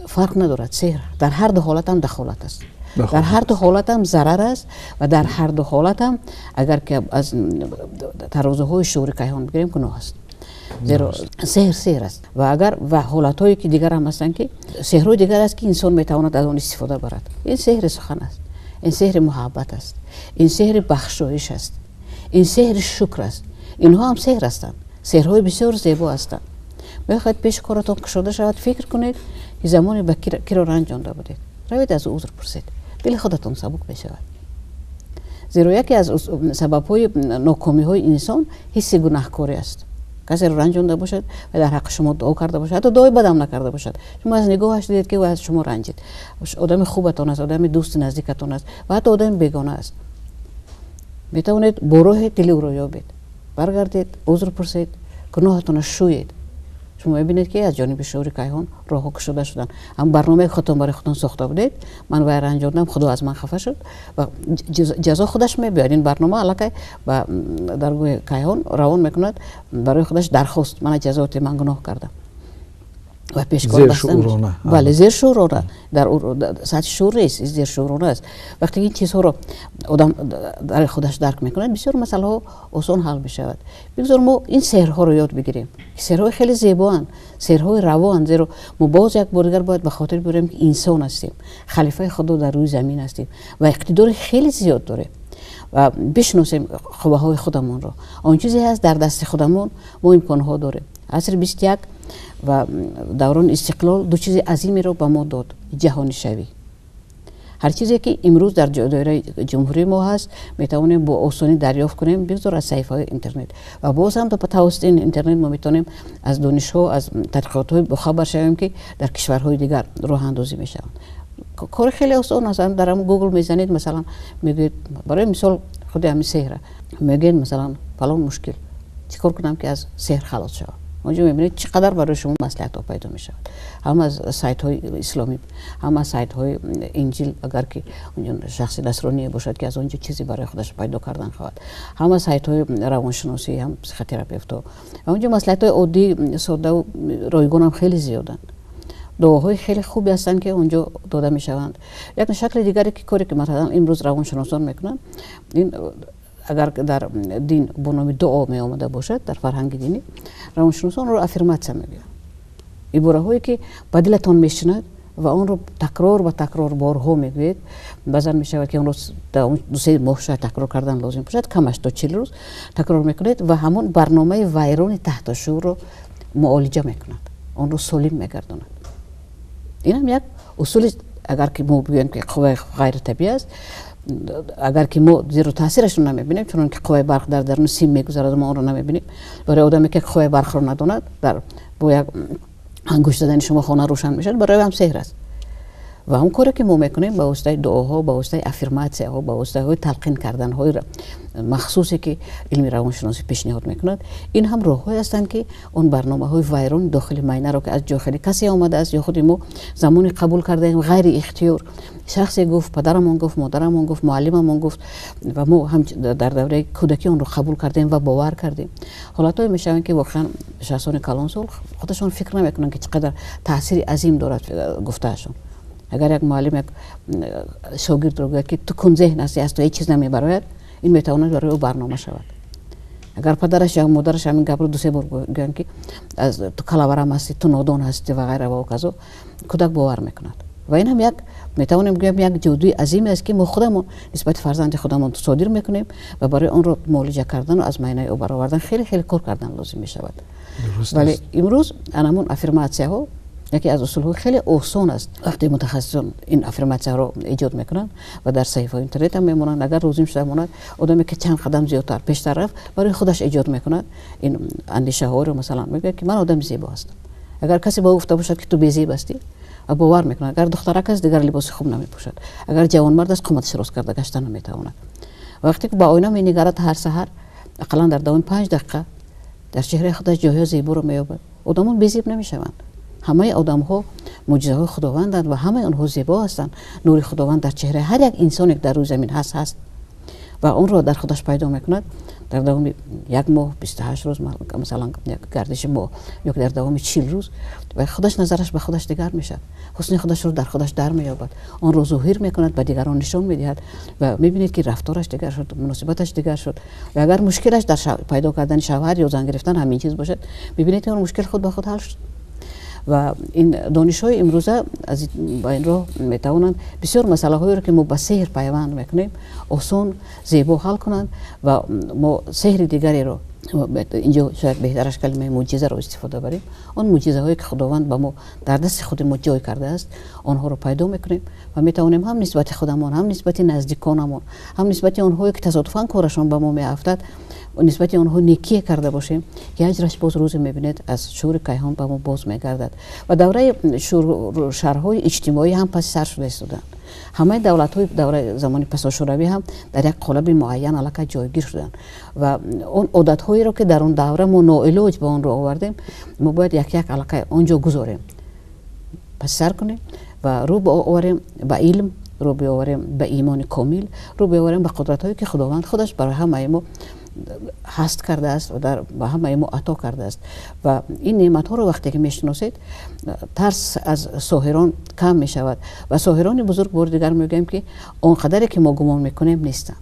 фарқ надорад. Сеҳр дар ҳар ду ҳолат ҳам дахолат аст, дар ҳар ду ҳолат ҳам зарар аст ва дар ҳар ду ҳолат ҳам агар ки аз тарозуҳои шуури кайҳон бигирем, гуноҳ аст. Зеро сеҳр сеҳр аст. Ва агар ва ҳолатҳое ки дигар ҳам ҳастанд, ки сеҳрҳои дигар аст ки инсон метавонад аз он истифода барад. Ин сеҳри сухан аст, ин сеҳри муҳаббат аст, ин сеҳри бахшоиш аст, ин сеҳри шукр аст. Инҳо ҳам сеҳр ҳастанд, сеҳрҳои бисёр зебо ҳастанд. Мехоҳед пеши коратон кушода шавад, фикр кунед ки замоне ба киро ранҷонда будед, равед аз ӯ узр пурсед, дили худатон сабук мешавад. Зеро яке аз сабабҳои нокомиҳои инсон ҳисси гунаҳкорӣ аст. Касеро ранҷонда бошад ва дар ҳаққи шумо дуо карда бошад, ҳатто дуои бадам накарда бошад, шумо аз нигоҳаш дидед ки ӯ аз шумо ранҷид. Одами хубатон аст, одами дӯсти наздикатон аст ва ҳатто одами бегона аст. Метавонед бо роҳе дили ӯро ёбед, баргардед, узр пурсед, гуноҳатонро шӯед. Шумо мебинед ки аз ҷониби шуури кайҳон роҳҳо кушода шуданд. Ҳам барномаи худтон барои худтон сохта будед, ман вай ранҷондам, худо аз ман хафа шуд ва ҷазо худаш мебиёяд. Ин барнома аллакай ба даргоҳи кайҳон равон мекунад барои худаш дархост, мана ҷазоте, ман гуноҳ кардам. Ва пешкор бастан. Бале, зершуурона, дар сатҳи шуур нест, зершуурона аст. Вақте ин чизҳоро одам дар худаш дарк мекунад, бисёр масъалаҳо осон ҳал мешавад. Бигзор мо ин сеҳрҳоро ёд бигирем, ки сеҳрҳои хеле зебоанд, сеҳрҳои равоанд, зеро мо боз як бор дигар бояд ба хотир биёрем ки инсон ҳастем, халифаи Худо дар рӯи замин ҳастем ва иқтидори хеле зиёд дорем ва бишносем қувваҳои худамонро. Он чизе ҳаст дар дасти худамон, мо имконҳо дорем. Асри 21 ва даврони истиқлол ду чизи азимеро ба мо дод: ҷаҳонишавӣ. Ҳар чизе ки имрӯз дар доираи ҷумҳурии мо ҳаст, метавонем бо осонӣ дарёфт кунем, бигзор аз саҳифаҳои интернет. Ва боз ҳам тавассути интернет мо метавонем аз донишҳо, аз тадқиқотҳои бохабар шавем, ки дар кишварҳои дигар роҳандозӣ мешаванд. Кори хеле осон аст. Дар ҳамон Гугл мезанед, масалан мегӯед, барои мисол худи ҳамин сеҳра мегӯед, масалан фалон мушкил, чӣ кор кунам, ки аз сеҳр халос шавам. Онҷо мебинед, чӣ қадар барои шумо маслиҳатҳо пайдо мешавад, ҳам аз сайтҳои исломӣ, ҳам аз сайтҳои инҷил, агар ки онҷо шахси насроние бошад, ки аз он ҷо чизе барои худаш пайдо кардан хоҳад, ҳам аз сайтҳои равоншиносӣ, ҳам психотерапевтҳо. Онҷо маслиҳатҳои оддӣ, соддаву ройгон ҳам хеле зиёданд. Дуоҳои хеле хубе ҳастанд, ки онҷо дода мешаванд. Як шакли дигаре ки коре ки масалан имрӯз равоншиносон мекунанд, ин агар дар дин бо номи дуо меомада бошад, дар фарҳанги динӣ равоншиносон онро аффирматсия мегӯянд. Ибораҳое ки ба дилатон мешинад ва онро такрор ба такрор борҳо мегӯед. Баъзан мешавад, ки онро 2-се моҳ шояд такрор кардан лозим бошад, камаш то 40 рӯз такрор мекунед ва ҳамон барномаи вайрони таҳта шуурро муолиҷа мекунад, онро солим мегардонад. Ин ҳам як усули, агар ки мо бигӯем, ки қувваи ғайритабиӣ аст, агар ки мо зеро таъсирашро намебинем, чунон ки қувваи барқ дар даруни сим мегузарад, мо онро намебинем. Барои одаме ки қувваи барқро надонад, дар бо як ангушт задани шумо хона рӯшан мешавад, барои ҳам сеҳр аст. Ва он коре ки мо мекунем ба воситаи дуоҳо, ба воситаи аффирматсияҳо, ба воситаҳои талқин карданҳои махсусе, ки илми равоншиносӣ пешниҳод мекунад, ин ҳам роҳҳое ҳастанд, ки он барномаҳои вайрони дохили майнаро, ки аз ҷохили касе омадааст ё худи мо замоне қабул кардаем ғайри ихтиёр, шахсе гуфт, падарамон гуфт, модарамон гуфт, муаллимамон гуфт ва мо ҳам дар давраи кӯдакӣ онро қабул кардем ва бовар кардем. Ҳолатҳое мешаванд, ки воқеан шахсони калонсол худашон фикр намекунанд, ки чӣ қадар таъсири азим дорад гуфтаашон. Агар як муаллим як шогирдро гӯяд, ки ту кунзеҳн ҳастӣ, аз ту ҳеҷ чиз намебарояд, ин метавонад барои ӯ барнома шавад. Агар падараш ё модараш ҳамин гапро 2-се бор гӯянд, ки аз ту калаварам ҳастӣ, ту нодон ҳастӣ ва ғайра ва ҳоказо, кӯдак бовар мекунад. Ва ин ҳам як, метавонем гӯем, як ҷодуи азиме аст, ки мо худамон нисбати фарзанди худамон содир мекунем ва барои онро муолиҷа кардану аз майнаи ӯ баровардан хеле хеле кор кардан лозим мешавад. Вале имрӯз анамон аффирматсияҳо яке аз усулҳои хеле осон аст. Вақте мутахассисон ин аффирматсияҳоро эҷод мекунанд ва дар саҳифаҳои интернет ҳам мемонанд, агар лозим шуда монад, одаме ки чанд қадам зиёдтар пештар рафт, барои худаш эҷод мекунад ин андешаҳоро. Масалан мегӯяд, ки ман одами зебо ҳастам. Агар касе ба ӯ гуфта бошад, ки ту безеб ҳастӣ, ва бовар мекунад. Агар духтарак аст, дигар либоси хуб намепӯшад. Агар ҷавонмард аст, қоматаш рост карда гашта наметавонад. Вақте ки ба оина менигарад, ҳар саҳар ақаллан дар давоми 5 дақиқа дар чеҳраи худаш ҷойҳои зеборо меёбад. Одамон безеб намешаванд. Ҳамаи одамҳо мӯъҷизаҳои худованданд ва ҳамаи онҳо зебо ҳастанд. Нури худованд дар чеҳраи ҳар як инсоне, ки дар рӯи замин ҳаст ва онро дар худаш пайдо мекунад. Дар давоми як моҳ, 28 рӯз, масалан як гардиши моҳ, ё ки дар давоми 40 рӯз, ва худаш назараш ба худаш дигар мешавад, ҳусни худашро дар худаш дар меёбад, онро зоҳир мекунад, ба дигарон нишон медиҳад ва мебинед, ки рафтораш дигар шуд, муносибаташ дигар шуд. Ва агар мушкилаш дар пайдо кардани шавҳар ё зан гирифтан ҳамин чиз бошад, мебинед, ки он мушкил худ ба худ ҳал шуд. Ва ин донишҳои имрӯза ба ин роҳ метавонанд бисёр масъалаҳоеро, ки мо ба сеҳр пайванд мекунем, осон, зебо ҳал кунанд. Ва мо сеҳри дигареро, инҷо шояд беҳтараш калимаи мӯъҷизаро истифода барем, он мӯъҷизаҳое, ки худованд ба мо дар дасти худи мо ҷой кардааст, онҳоро пайдо мекунем ва метавонем ҳам нисбати худамон, ҳам нисбати наздиконамон, ҳам нисбати онҳое, ки тасодуфан корашон ба мо меафтад, нисбати онҳо некие карда бошем, ки аҷраш боз рӯзе мебинед аз шуури кайҳон ба мо боз мегардад. Ва давраи шаҳрҳои иҷтимоӣ ҳам паси сар шуда истоданд. Ҳамаи давлатҳои давраи замони пасошӯравӣ ҳам дар як қолаби муайян аллакай ҷойгир шуданд ва он одатҳоеро, ки дар он давра мо ноилоҷ ба он ро овардем, мо бояд як як аллакай он ҷо гузорем, паси сар кунем ва рӯ биоварем ба илм, рӯ биоварем ба имони комил, рӯ биоварем ба қудратҳое, ки худованд худаш барои ҳамаи мо ҳаст кардааст ва ба ҳамаи мо ато кардааст. Ва ин неъматҳоро вақте ки мешиносед, тарс аз соҳирон кам мешавад. Ва соҳирони бузург, бори дигар мегӯем, ки он қадаре, ки мо гумон мекунем, нестанд.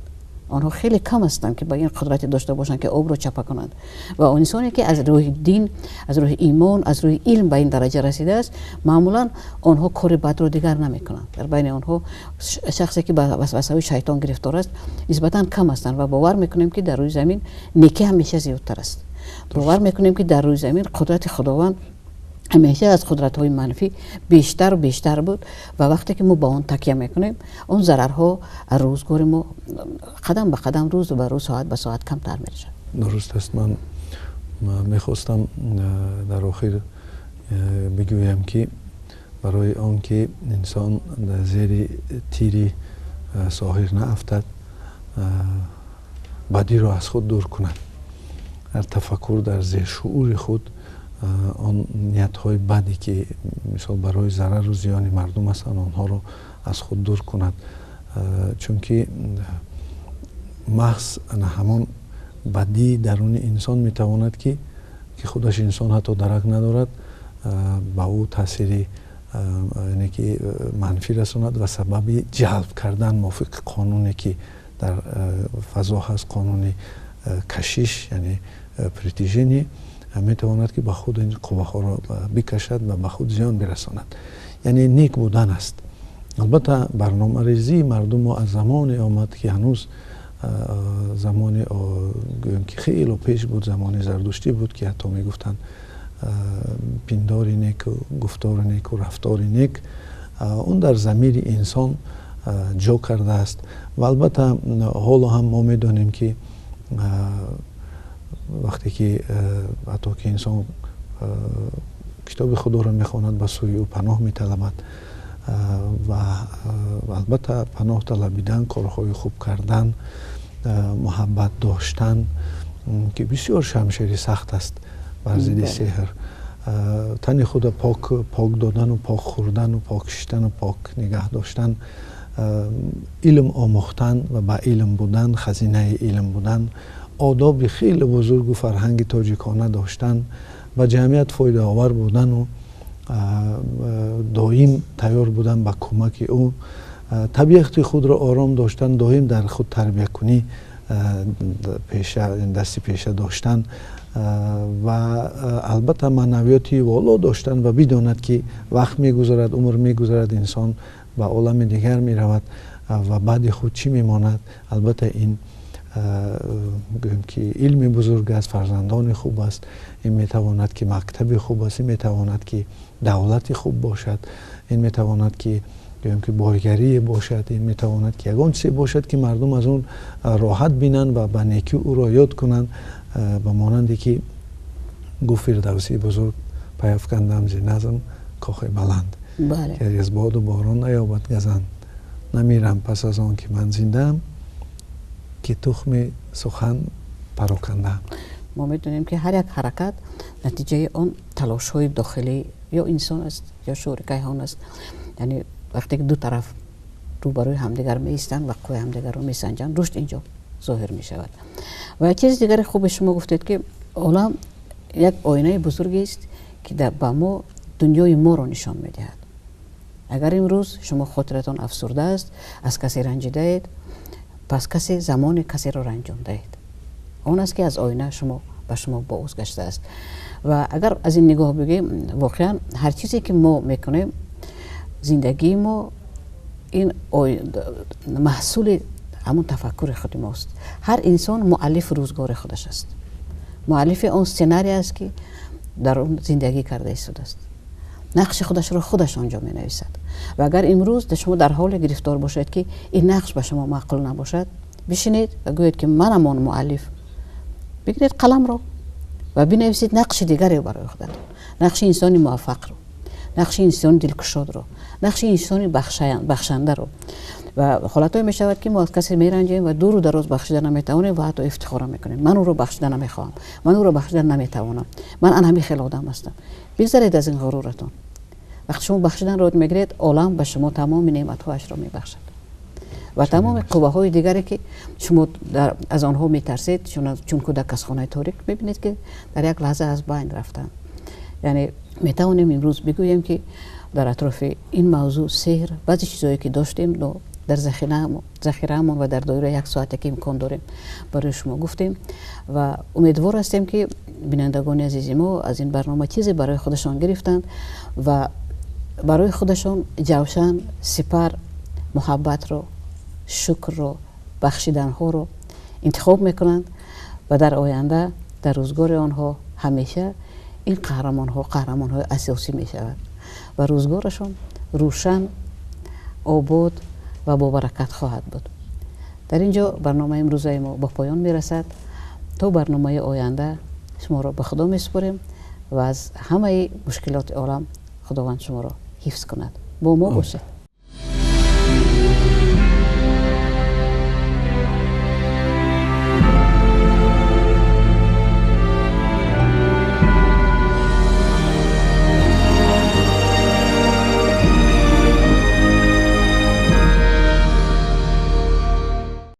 Онҳо хеле кам ҳастанд, ки ба ин қудрате дошта бошанд, ки обро чапа кунанд. Ва он инсоне, ки аз рӯҳи дин, аз рӯҳи имон, аз рӯҳи илм ба ин дараҷа расидааст, маъмулан онҳо кори бадро дигар намекунанд. Дар байни онҳо шахсе, ки ба васвасаҳои шайтон гирифтор аст, нисбатан кам ҳастанд. Ва бовар мекунем, ки дар рӯи замин некӣ ҳамеша зиёдтар аст. Бовар мекунем, ки дар рӯи замин қудрати худованд Ҳамеша аз қудратҳои манфӣ бештару бештар буд ва вақте ки мо ба он такя мекунем, он зарарҳо аз рӯзгори мо қадам ба қадам, рӯз ба рӯз, соат ба соат камтар мешавад. Дуруст аст. Ман мехостам дар охир бигӯям, ки барои он ки инсон дар зери тири соҳир наафтад, бадиро аз худ дур кунад, дар тафаккур, дар зершуури худ он ниятҳои баде, ки мисол барои зарару зиёни мардум ҳастанд, онҳоро аз худ дур кунад, чунки маҳз ҳамон бадии даруни инсон метавонад, ки худаш инсон ҳатто дарак надорад, ба ӯ таъсири, яъне ки манфӣ расонад ва сабаби ҷалб кардан мувофиқи қонуне, ки дар фазо ҳаст, қонуни кашиш, яъне притяжение, метавонад, ки ба худ ин қувваҳоро бикашад ва ба худ зиён бирасонад. Яъне нек будан аст. Албатта, барномарезии мардуммо аз замоне омад, ки ҳанӯз замони, гӯем, ки хело пеш буд, замони зардуштӣ буд, ки ҳатто мегуфтанд: пиндори неку гуфтори неку рафтори нек. Он дар замири инсон ҷо кардааст. Ва албатта, ҳоло ҳам мо медонем, ки вақте ки ҳатто ки инсон китоби худоро мехонад, ба сӯи ӯ паноҳ металабад. Ва албатта, паноҳ талабидан, корҳои хуб кардан, муҳаббат доштан, ки бисёр шамшери сахт аст бар зидди сеҳр, тани худро пок додану пок хӯрдану пок шиштану пок нигаҳ доштан, илм омӯхтан ва ба илм будан, хазинаи илм будан, одоби хеле бузургу фарҳанги тоҷикона доштан, ба ҷамъият фоидаовар будану доим тайёр будан ба кӯмаки ӯ, табиати худро ором доштан, доим дар худ тарбиякунӣ дасти пеша доштан ва албатта маънавиёти воло доштан ва бидонад, ки вақт мегузарад, умр мегузарад, инсон ба олами дигар меравад ва баъди худ чӣ мемонад. Албатта, ин, гӯем, ки илми бузург аст, фарзандони хуб аст, ин метавонад, ки мактаби хуб аст, ин метавонад, ки давлати хуб бошад, ин метавонад, ки, гӯем, ки бойгарие бошад, ин метавонад, ки ягон чизе бошад, ки мардум аз он роҳат бинанд ва ба некӣ ӯро ёд кунанд. Ба монанде ки гуфт Фирдавсии бузург: «Пайафкандам зи назм кохи баланд, ки аз боду борон наёбад газанд. Намирам пас аз он ки ман зиндаам, ки тухми сухан парокандаам». Мо медонем, ки ҳар як ҳаракат натиҷаи он талошҳои дохилӣ ё инсон аст, ё шуури кайҳон аст. Яъне вақте ки ду тараф рӯбарӯи ҳамдигар меистанд ва қувваи ҳамдигарро месанҷанд, рушд инҷо зоҳир мешавад. Ва як чизи дигаре хуби шумо гуфтед, ки олам як оинаи бузургест, ки ба мо дунёи моро нишон медиҳад. Агар имрӯз шумо хотиратон афсурда аст, аз касе ранҷидаед, пас касе замоне касеро ранҷондаед. Он аст, ки аз оина шумо ба шумо боз гаштааст. Ва агар аз ин нигоҳ бигӯем, воқеан ҳар чизе ки мо мекунем, зиндагии мо ин маҳсули ҳамон тафаккури худи мост. Ҳар инсон муаллифи рӯзгори худаш аст, муаллифи он сценарий аст, ки дар он зиндагӣ карда истодааст. Нақши худашро худаш он ҷо менависад. Ва агар имрӯз шумо дар ҳоле гирифтор бошед, ки ин нақш ба шумо маъқул набошад, бишинед ва гӯед, ки манам он муаллиф. Бигиред қаламро ва бинависед нақши дигаре барои худатон: нақши инсони муваффақро, нақши инсони дилкушодро, нақши инсони бахшандаро. Ва ҳолатҳое мешавад, ки мо аз касе меранҷем ва дуру дароз бахшида наметавонем ва ҳатто ифтихора мекунем: «Ман ӯро бахшида намехоҳам, ман ӯро бахшида наметавонам, ман ан ҳамин хел одам ҳастам». Бигзаред аз ин ғуруратон. Вақте шумо бахшиданро мегиред, олам ба шумо тамоми неъматҳояшро мебахшад ва тамоми қувваҳои дигаре, ки шумо аз онҳо метарсед, чун кӯдак аз хонаи торик, мебинед, ки дар як лаҳза аз байн рафтанд. Яъне метавонем имрӯз бигӯем, ки дар атрофи ин мавзӯъ, сеҳр, баъзе чизҳое, ки доштем дар захираамон ва дар доираи як соате, ки имкон дорем, барои шумо гуфтем. Ва умедвор ҳастем, ки бинандагони азизи мо аз ин барнома чизе барои худашон гирифтанд ва барои худашон ҷавшан, сипар, муҳаббатро, шукрро, бахшиданҳоро интихоб мекунанд ва дар оянда дар рӯзгори онҳо ҳамеша Ин қаҳрамонҳо қаҳрамонҳои асосӣ мешавад ва рӯзгорашон рӯшан, обод ва бобаракат хоҳад буд. Дар ин ҷо барномаи имрӯзаи мо ба поён мерасад. То барномаи оянда шуморо ба Худо месупорем ва аз ҳамаи мушкилоти олам Худованд шуморо ҳифз кунад. Бо мо бошед.